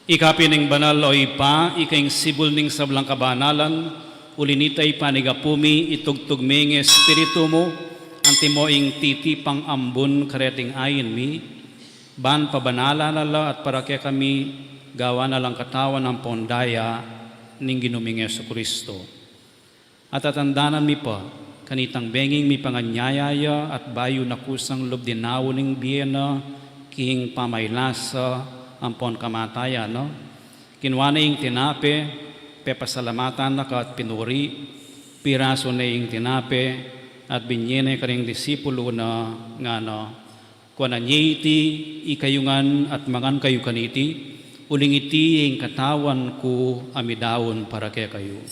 Ika pin ing banal, o Ibpa, ika ing sibul ning sablang kabanalan, uli nita ipanyawad mu mi, itugtug me ing Espiritu mu, antimo ing titipang ambun kareting ain mi, ban pabanalan na la at para kekami, gawan na lang katawan ampon daya ning Ginu ming Jesucristo. At tatandanan mi pa, kanitang benging mipanganyaya ya at bayu na kusang lub dinaun ing bie na king pamailasa ampon kamatayan na, kinua ne ing tinape, pepasalamatan na ka at pinuri, pirasu ne ing tinape, at binye ne karing disipulu na, ngana: Kuanan ye iti, ikayu ngan, at mangan kayu kaniti, uling iti ing katawan ku a midaun para kekayu.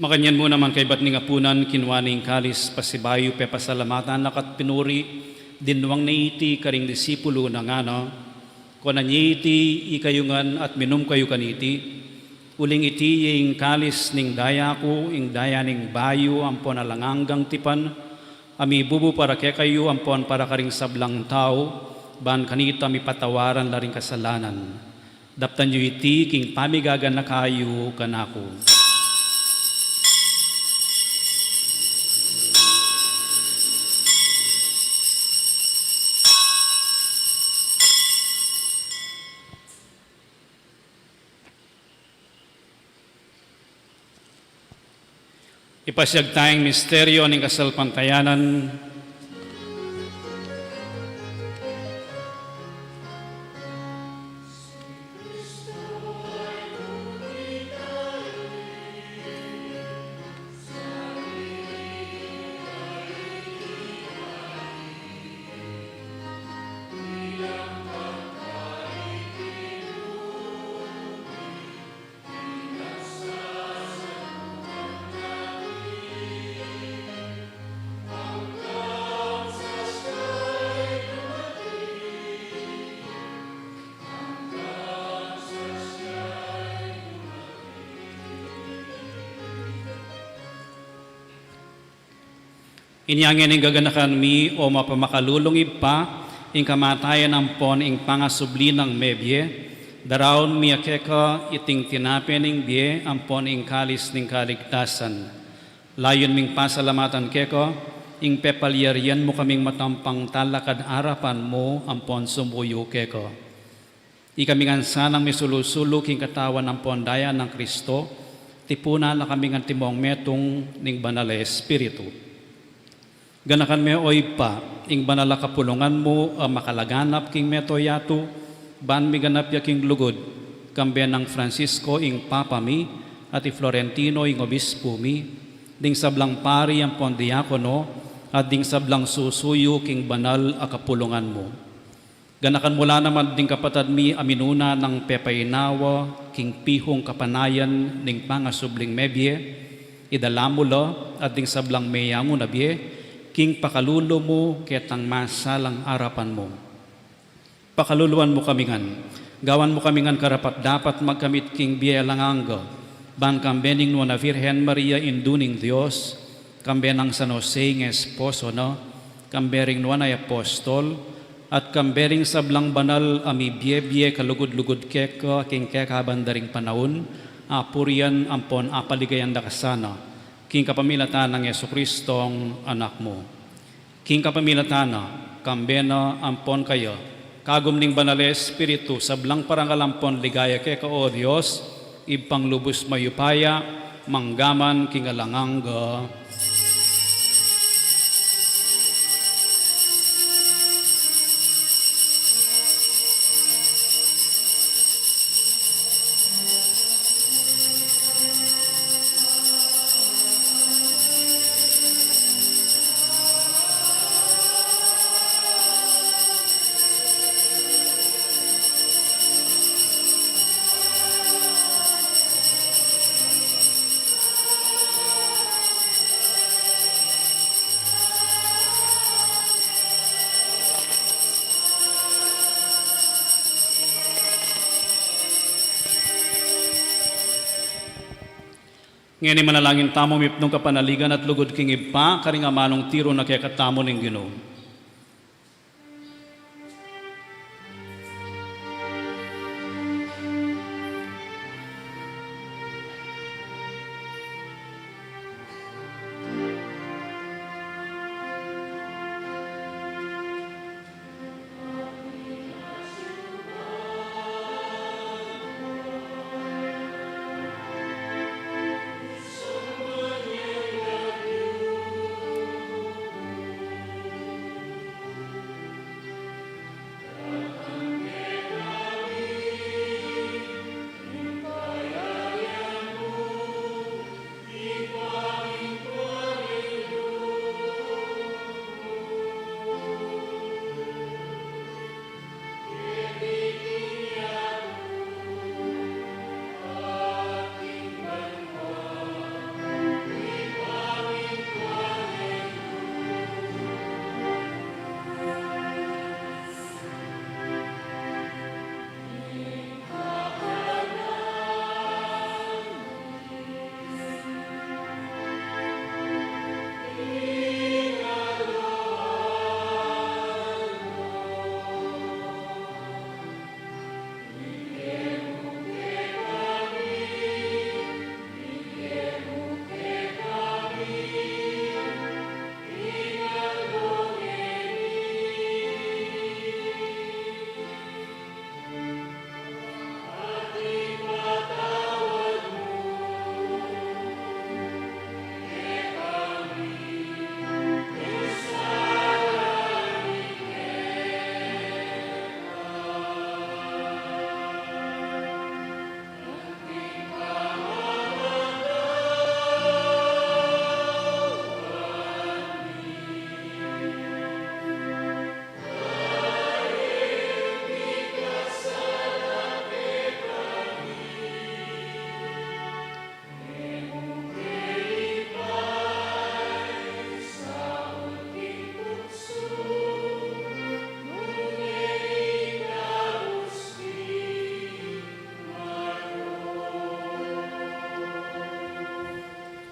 Makanyan mu naman kaybat ning apunan, kinua ne ing kalis, pasibayu pepasalamatan na ka at pinuri, dinwang ne iti karing disipulu na, ngana: Kuanan ye iti, ikayu ngan, at minum kayu kaniti, uling iti ing kalis ning daya ku, ing daya ning bayu ampon alang anggang tipan, a mibubu para kekayu ampon para karing sablang tau, ban kanita mipatawaran la ring kasalanan. Daptan yu iti king pamigaganaka yu kanaku. Pasiag taya ing misteryo ning kasalpantayanan. Inya ngeni gaganakan mi, o mapamakalulung Ibpa, ing kamatayan ampon ing pangasubli nang mebie, daraun mi keka iting tinape ning bie ampon ing kalis ning kaligtasan. Layun ming pasalamatan keka ing pepalyarian mu kaming matampang talakad arapan mu ampon sumuyu keka. Ikami ngan sanang misulu-sulu king katawan ampon daya nang Kristo, tipunan na kami ngan timong metung ning Banal a Espiritu. Ganakan me, o Ibpa, ing banal a kapulungan mu a makalaganap king mabilug a yatu, ban miganap ya king lugud, kambe nang Francisco ing Papa mi, at i Florentino ing Obispu mi, ding sablang pari ampon diakono, at ding sablang susuyu king banal a kapulungan mu. Ganakan mu la naman ding kapatad mi a minuna nang pepainawa king pihung kapanayan ning pangasubling mebie, idala mu la at ding sablang meyangu na bie king pakalulu mu ketang masalang arapan mu. Pakaluluan mu kami ngan, gawan mu kami ngan karapat-dapat magkamit king bie alang angga, ban kambe ning Nuan a Virgen Maria, Indu ning Dios, kambe nang San Jose ing esposo na, kambe ring nuan a apostol, at kambe ring sablang banal a mibie-bie kalugud-lugud keka king kekaban da ring panaun, apurian ampon apaligayan da ka sana, king kapamilatan nang Jesucristong Anak mu. King kapamilatan na, kambe na ampon kaya, kagum ning Banal a Espiritu, sablang parangal ampon ligaya keka, o Dios, Ibpang lubus mayupaya, mangga man king alang angga. Ngeni manalangin tamu mipnung kapanaligan at lugud king Ibpa, karing amanung tiru na kekatamu ning Ginu.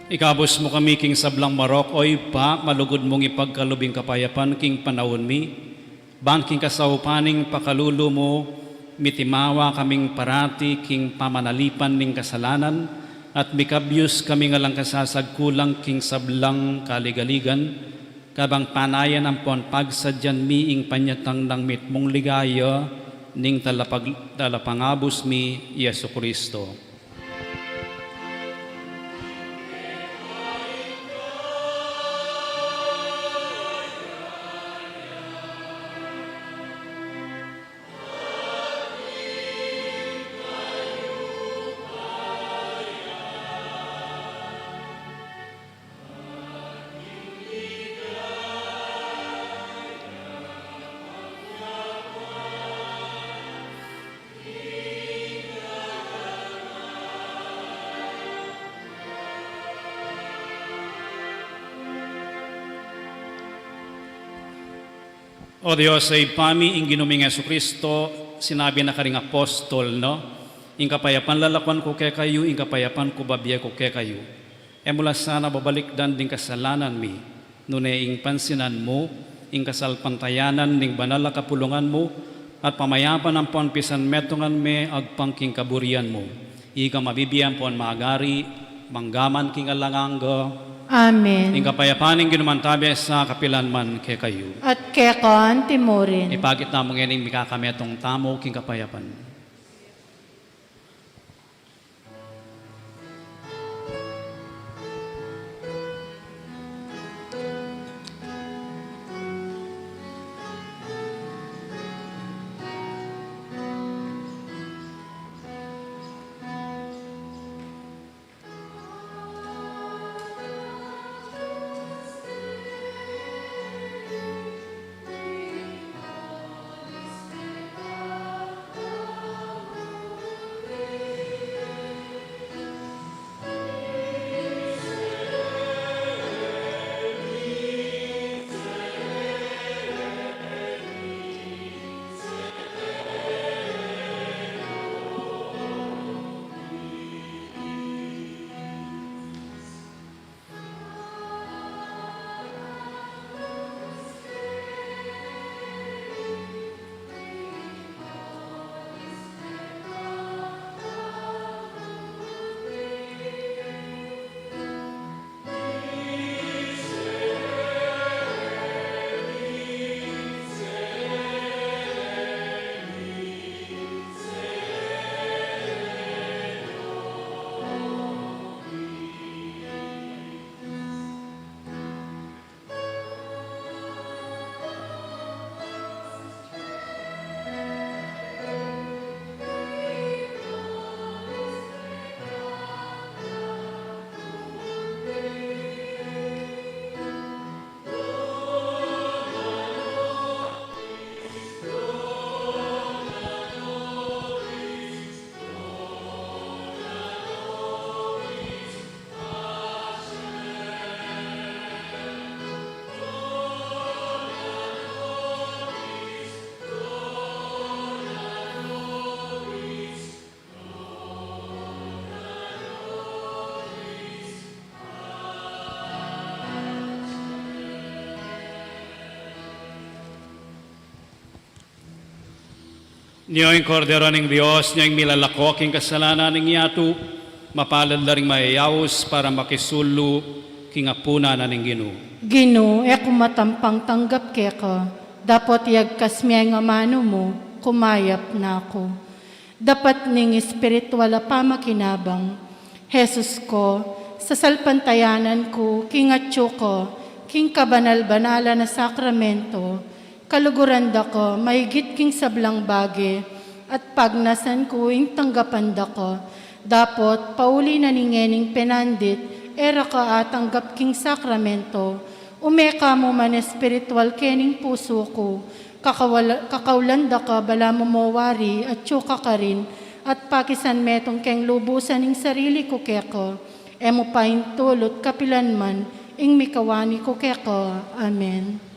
Ikabus mu kami king sablang marok, O Ibpa, malugud mung ipagkalub ing kapayapan king panaun mi, ban king kasaupan ning pakalulu mu, mitimawa kaming parati king pamanalipan ning kasalanan, at mikabyus kaming alang kasasagkulang king sablang kaligaligan, kabang panayan ampon pagsadyan mi ing panyatang nang mitmung ligaya ning talapag-, talapangabus mi, Jesucristo. O Dios, Ibpa mi, ing Ginu ming Jesucristo, sinabi na karing apostol na, Ing kapayapan lalakuan ku kekayu, ing kapayapan ku babie ku kekayu. E mu la sana babalikdan ding kasalanan mi, nune ing pansinan mu ing kasalpantayanan ning banal a kapulungan mu, at pamayapan ampon pisanmetungan me agpang king kaburian mu. Ika mabibie ampon magari, mangga man king alang angga. Amen. Ing kapayapan ning Ginu mantabe sa kapilan man kekayu. At keka anti mu rin. Ipakit tamu ngening mikakametung tamu king kapayapan. Nyo ing Kordero ning Dios, nyo ing milalako king kasalanan ning yatu, mapalad la ring mayayaus para makisulu king apunan na ning Ginu. Ginu, e ku matampang tanggap keka, dapot iyagkas me ing amanu mu, kumayap na ku. Dapat ning espiritual a pamakinabang. Jesus ko, sasalpantayanan ku king atyu ka king kabanal-banalan a sakramento, kaluguran da ka maigit king sablang bage, at pagnasan ku ing tanggapan da ka. Dapot pauli na ning ngening penandit, e ra ka atanggap king sakramento, ume ka mu man espiritual kening pusu ku, kakawala-, kakaulan da ka balamu mo wari atyu ka karin, at pakisanmetung keng lubusan ing sarili ku keka, e mu paintulut kapilan man ing mikawani ku keka. Amen.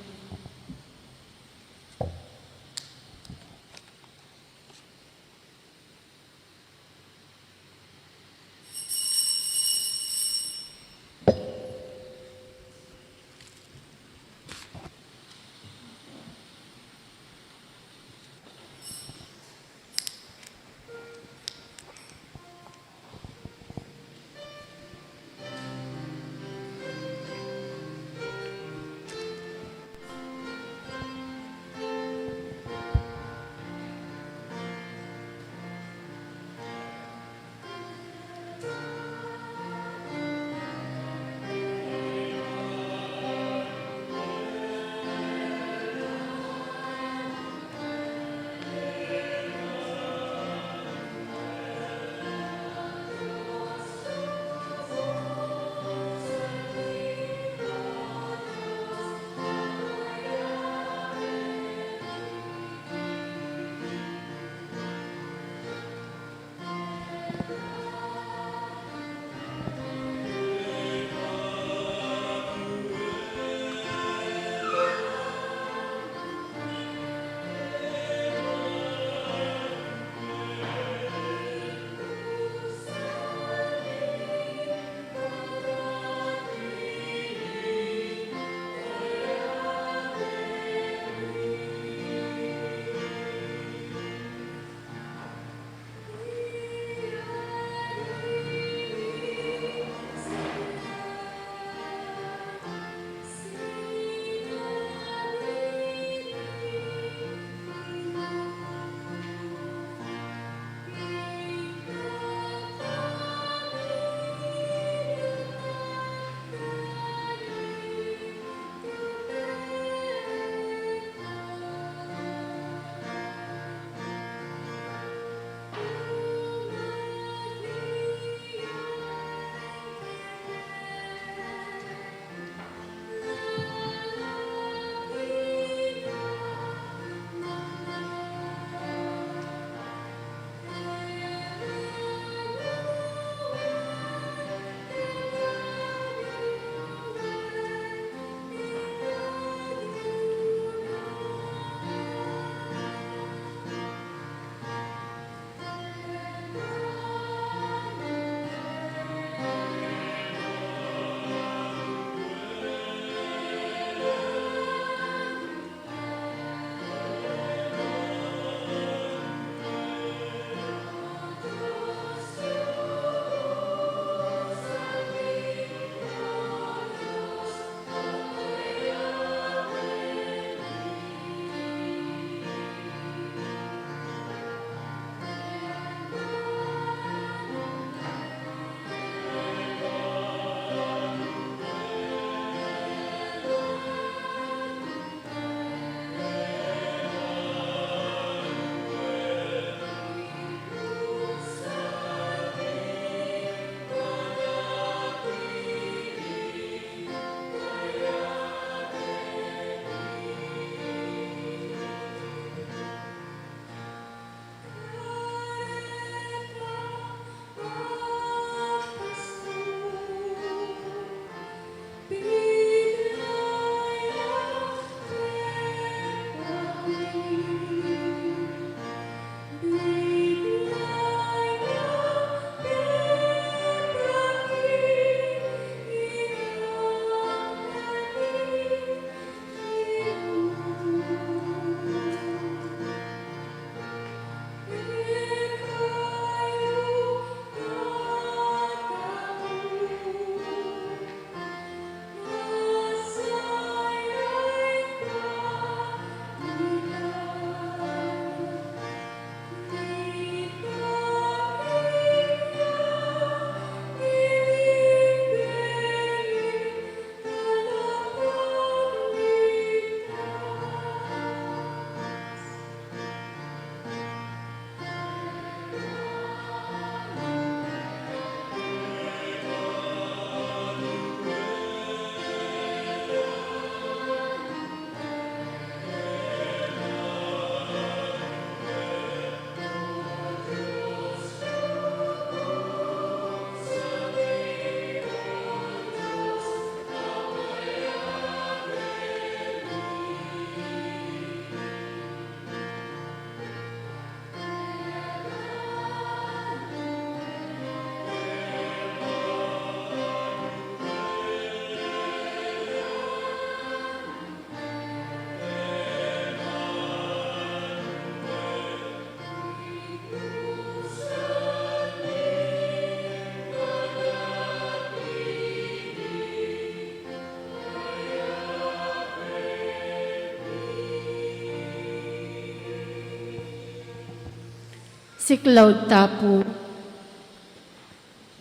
Siklaud ta pu.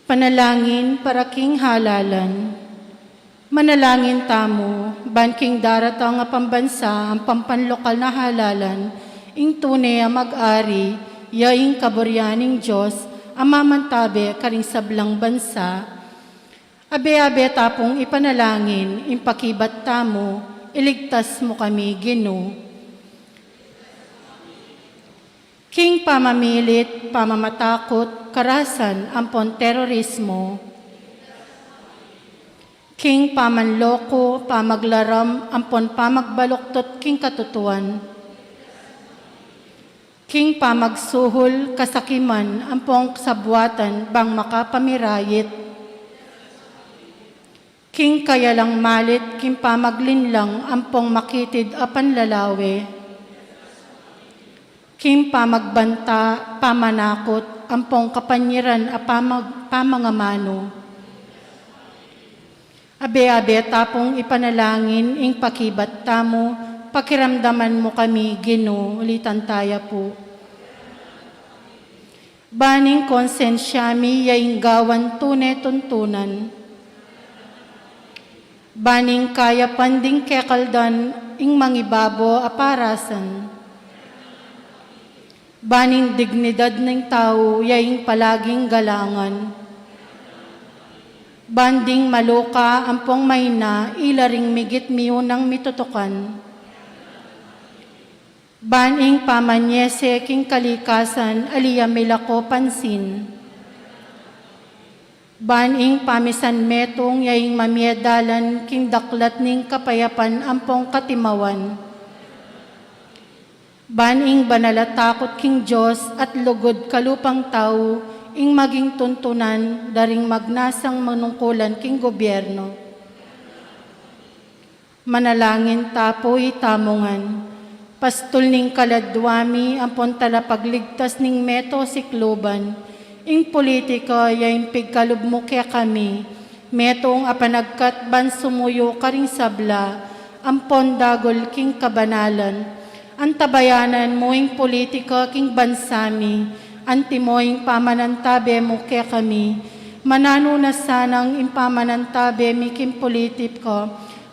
Panalangin para king halalan. Manalangin tamu, ban king daratang a pambansa ampong panlokal na halalan, ing tune a mag-ari, ya ing kaburian ning Dios, a mamantabe karing sablang bansa. Abe-abe ta pung ipanalangin, ing pakibat tamu, iligtas mu kami, Ginu. King pamamilit, pamamatakut, karasan, ampon terorismo. King pamanloko, pamaglaram, ampon pamagbaluktot king katutuan. King pamagsuhul, kasakiman, ampong sabwatan bang makapamirayit. King kayalang malit, king pamaglinlang, ampong makitid a panlalawe. King pamagbanta, pamanakut, ampong kapanyiran a pamag-, pamangamanu. Abe-abe ta pung ipanalangin ing pakibat tamu, pakiramdaman mu kami, Ginu, ulitan taya pu. Ban ing konsensya mi ya ing gawan tune tuntunan. Ban ing kayapan ding kekaldan ing mangibabo a parasan. Ban ing dignidad ning tau ya ing palaging galangan. Ban ding maluka ampong maina ila ring migit miunang mitutukan. Ban ing pamanyese king kalikasan ali a milako pansin. Ban ing pamisanmetung ya ing mamie dalan king daklat ning kapayapan ampong katimawan. Ban ing banal a takut king Dios at lugud kalupang tau ing maging tuntunan da ring magnasang manungkulan king gobyerno. Manalangin ta pu itamu ngan. Pastul ning kaladwa mi ampon talapagligtas ning meto sikluban, ing politika ya ing pigkalub mu kekami, metung a panagkat ban sumuyu karing sabla ampon dagul king kabanalan. Antabayanan mu ing politika king bansa mi, antimo ing pamanantabe mu kekami. Mananu na sanang ing pamanantabe mi king politika,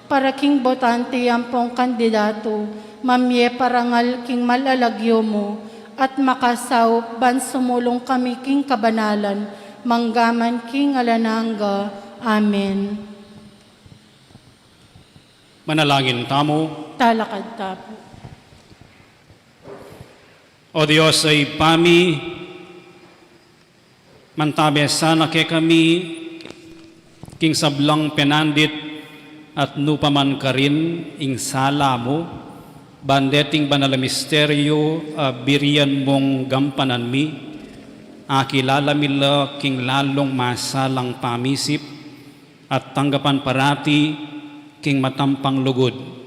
para king botante ampong kandidatu, mamie parangal king malalagyu mu, at makasaup ban sumulung kami king kabanalan, manggaman king alang angga. Amen. Manalangin tamu. Talakad ta pu. O Dios a Ibpa mi, mantabe sana kekami king sablang penandit at nu pa man karin ing sala mu, ban deting banal a misteryu a birian mung gampanan mi, akilala mi la king lalung masalang pamisip at tanggapan parati king matampang lugud.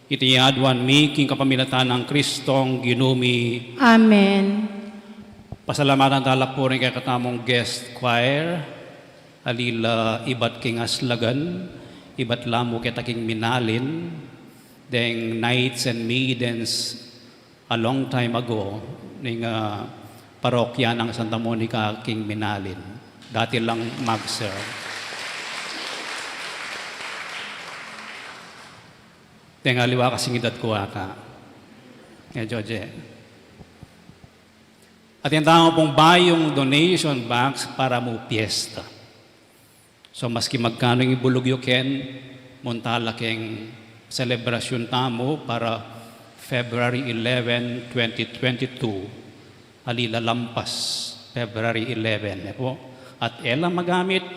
Iti aduan mi king kapamilatan nang Kristong Ginu mi. Amen. Pasalamatan ta la pu ring kekatamung guest choir, ali la ibat king Aslagan, ibat la mu keta king Minalin, deng Knights and Maidens a long time ago, ning, ah, parokya nang Santa Monica king Minalin. Dati lang mag-serve. Deng aliwa kasing edad ku ata. Medyo, je. Atin tamu pung bayung donation box para mu piyesta. So, maski magkanu ing ibulug yu ken, munta la keng selebrasyun tamu para February eleven, twenty twenty-two, ali la lampas February eleven, e pu? At e la magamit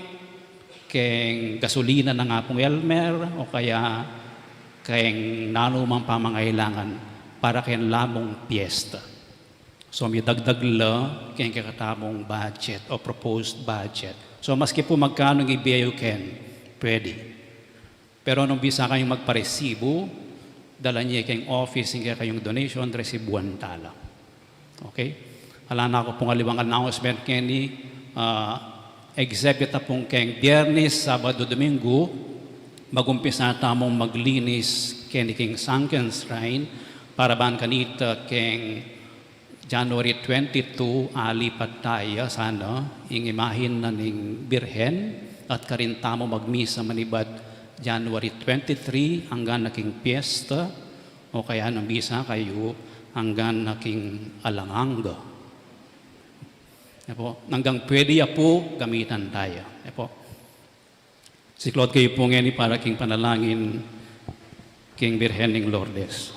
keng gasolina nang Apung Elmer o kaya keng nanumang pamangailangan para keng lamung piyesta. So, midagdag la keng kekatamung budget o proposed budget. So, maski pu magkanu ing ibie yu ken, pwede. Pero nung bisa kayung magparesibu, dala ye keng office ing kekayung donation, resibuan ta la. Okay? Ala na ku pung aliwang announcement keni, ah, except ita pung keng Biyernes, Sabado, Domingo, magumpisa tamung maglinis keni keng Sunken Shrine para ban kanita keng January twenty-two, alipat taya sana ing imahin na ning Birhen, at karin tamu magmisa manibat January twenty-three, anggang na king piyesta, o kaya nung bisa kayu, anggang na king alang angga. E pu, anggang pwede ya pu, gamitan taya. E pu. Siklaud kayu pu ngeni para king panalangin king Birhen ning Lourdes.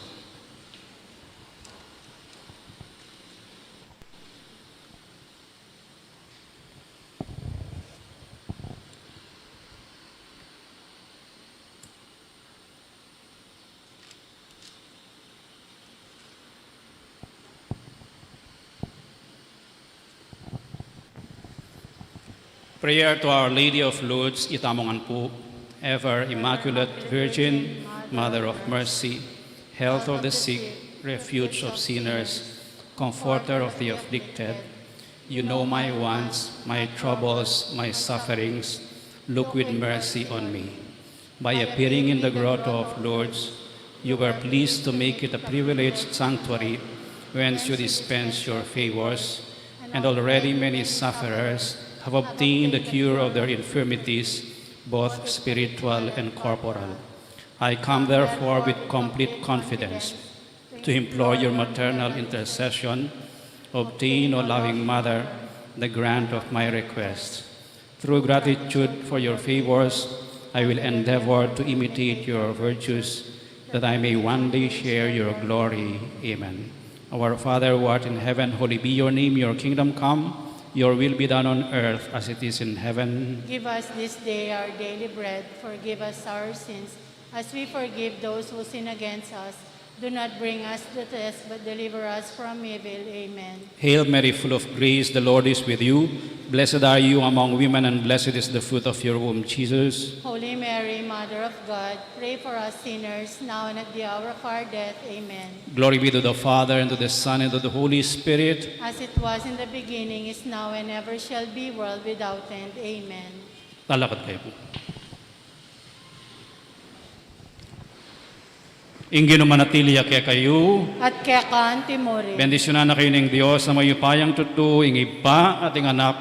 Prayer to Our Lady of Lourdes, itamu ngan pu. Ever Immaculate Virgin, Mother of Mercy, Health of the sick, Refuge of sinners, Comforter of the afflicted, you know my wants, my troubles, my sufferings. Look with mercy on me. By appearing in the Grotto of Lourdes, you were pleased to make it a privileged sanctuary whence you dispense your favors, and already many sufferers have obtained the cure of their infirmities, both spiritual and corporal. I come therefore with complete confidence to implore your maternal intercession. Obtain, O loving Mother, the grant of my request. Through gratitude for your favors, I will endeavor to imitate your virtues, that I may one day share your glory. Amen. Our Father, who art in heaven, holy be your name. Your kingdom come, your will be done on earth as it is in heaven. Give us this day our daily bread. Forgive us our sins, as we forgive those who sin against us. Do not bring us to test, but deliver us from evil. Amen. Hail Mary, full of grace, the Lord is with you. Blessed are you among women, and blessed is the fruit of your womb, Jesus. Holy Mary, Mother of God, pray for us sinners, now and at the hour of our death. Amen. Glory be to the Father, and to the Son, and to the Holy Spirit. As it was in the beginning, is now, and ever shall be, world without end. Amen. Lalakad kayu pu. Ing Ginu manatili ya kekayu. At keka antimurin. Bendisyunan na kayu ning Dios a mayupayang tutu, ing Ibpa, at ing Anak,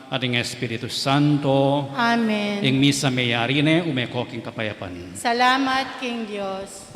at ing Espiritu Santo. Amen. Ing misa meyari ne, ume ko king kapayapan. Salamat king Dios.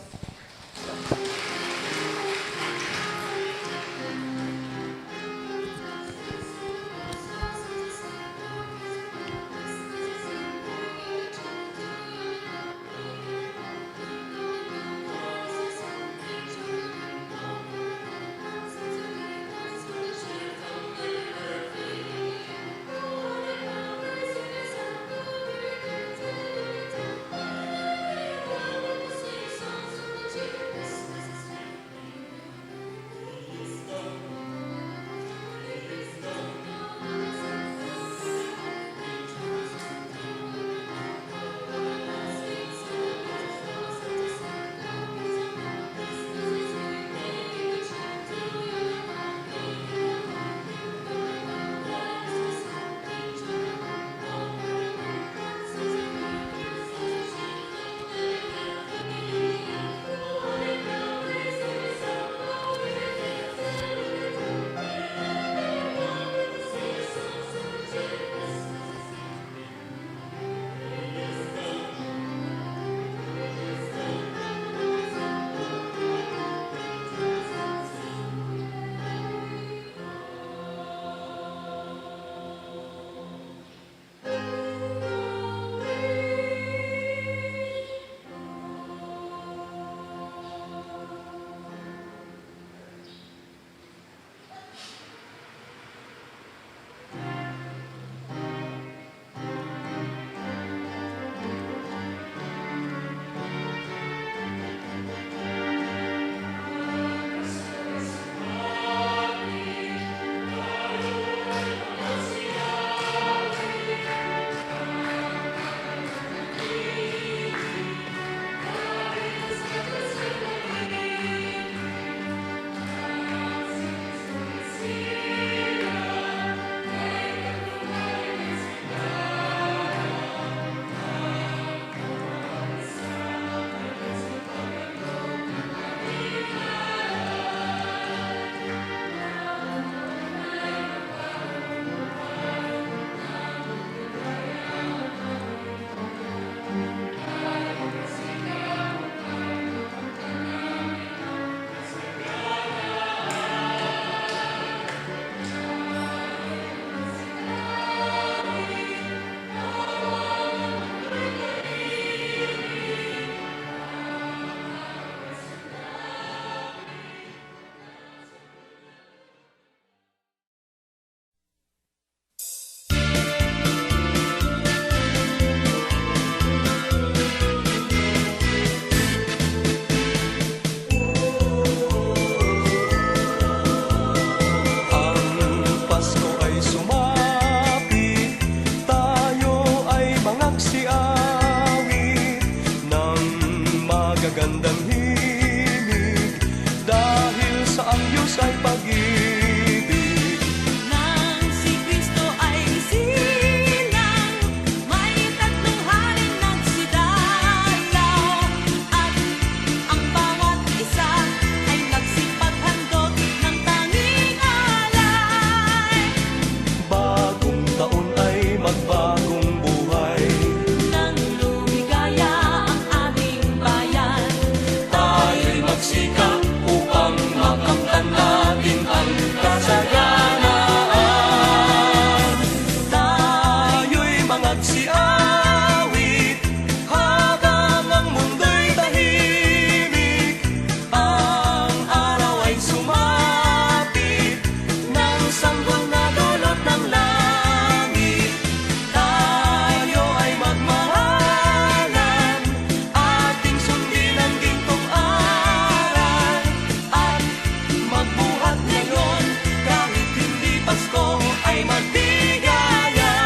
ay magbigayan.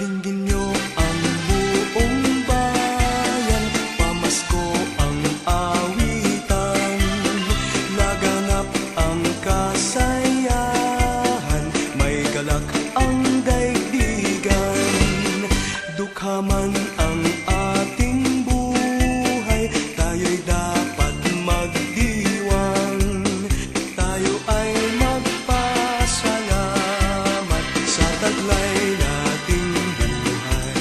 Dinggin niyo ang buong bayan, pamasko ang awitan, laganap ang kasayahan, may galak ang daigdigan. Dukha man ang ating buhay, tayo'y dapat magdiwang. Tayo ay magpasalamat sa taglay nating buhay.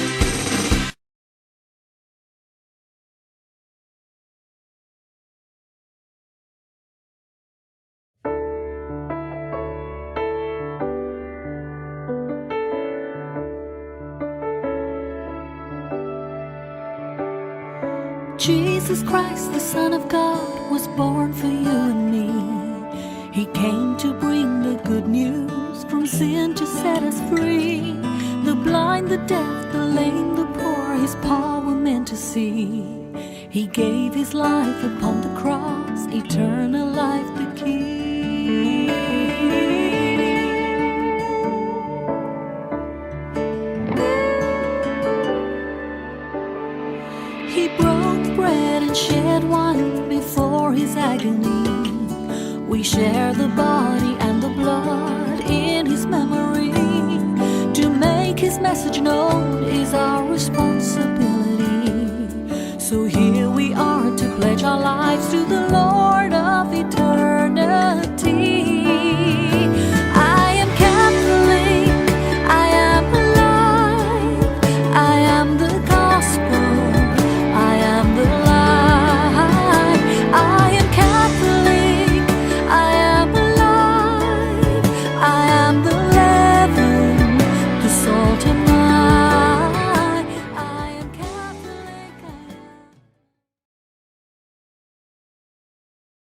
Jesus Christ, the Son of God, was born for you and me. He came to bring the good news, from sin to set us free. The blind, the deaf, the lame, the poor, his power men to see. He gave his life upon the cross, eternal life the key. He broke bread and shed wine before his agony. We share the body and the blood in his memory. To make his message known is our responsibility. So here we are to pledge our lives to the Lord of eternity.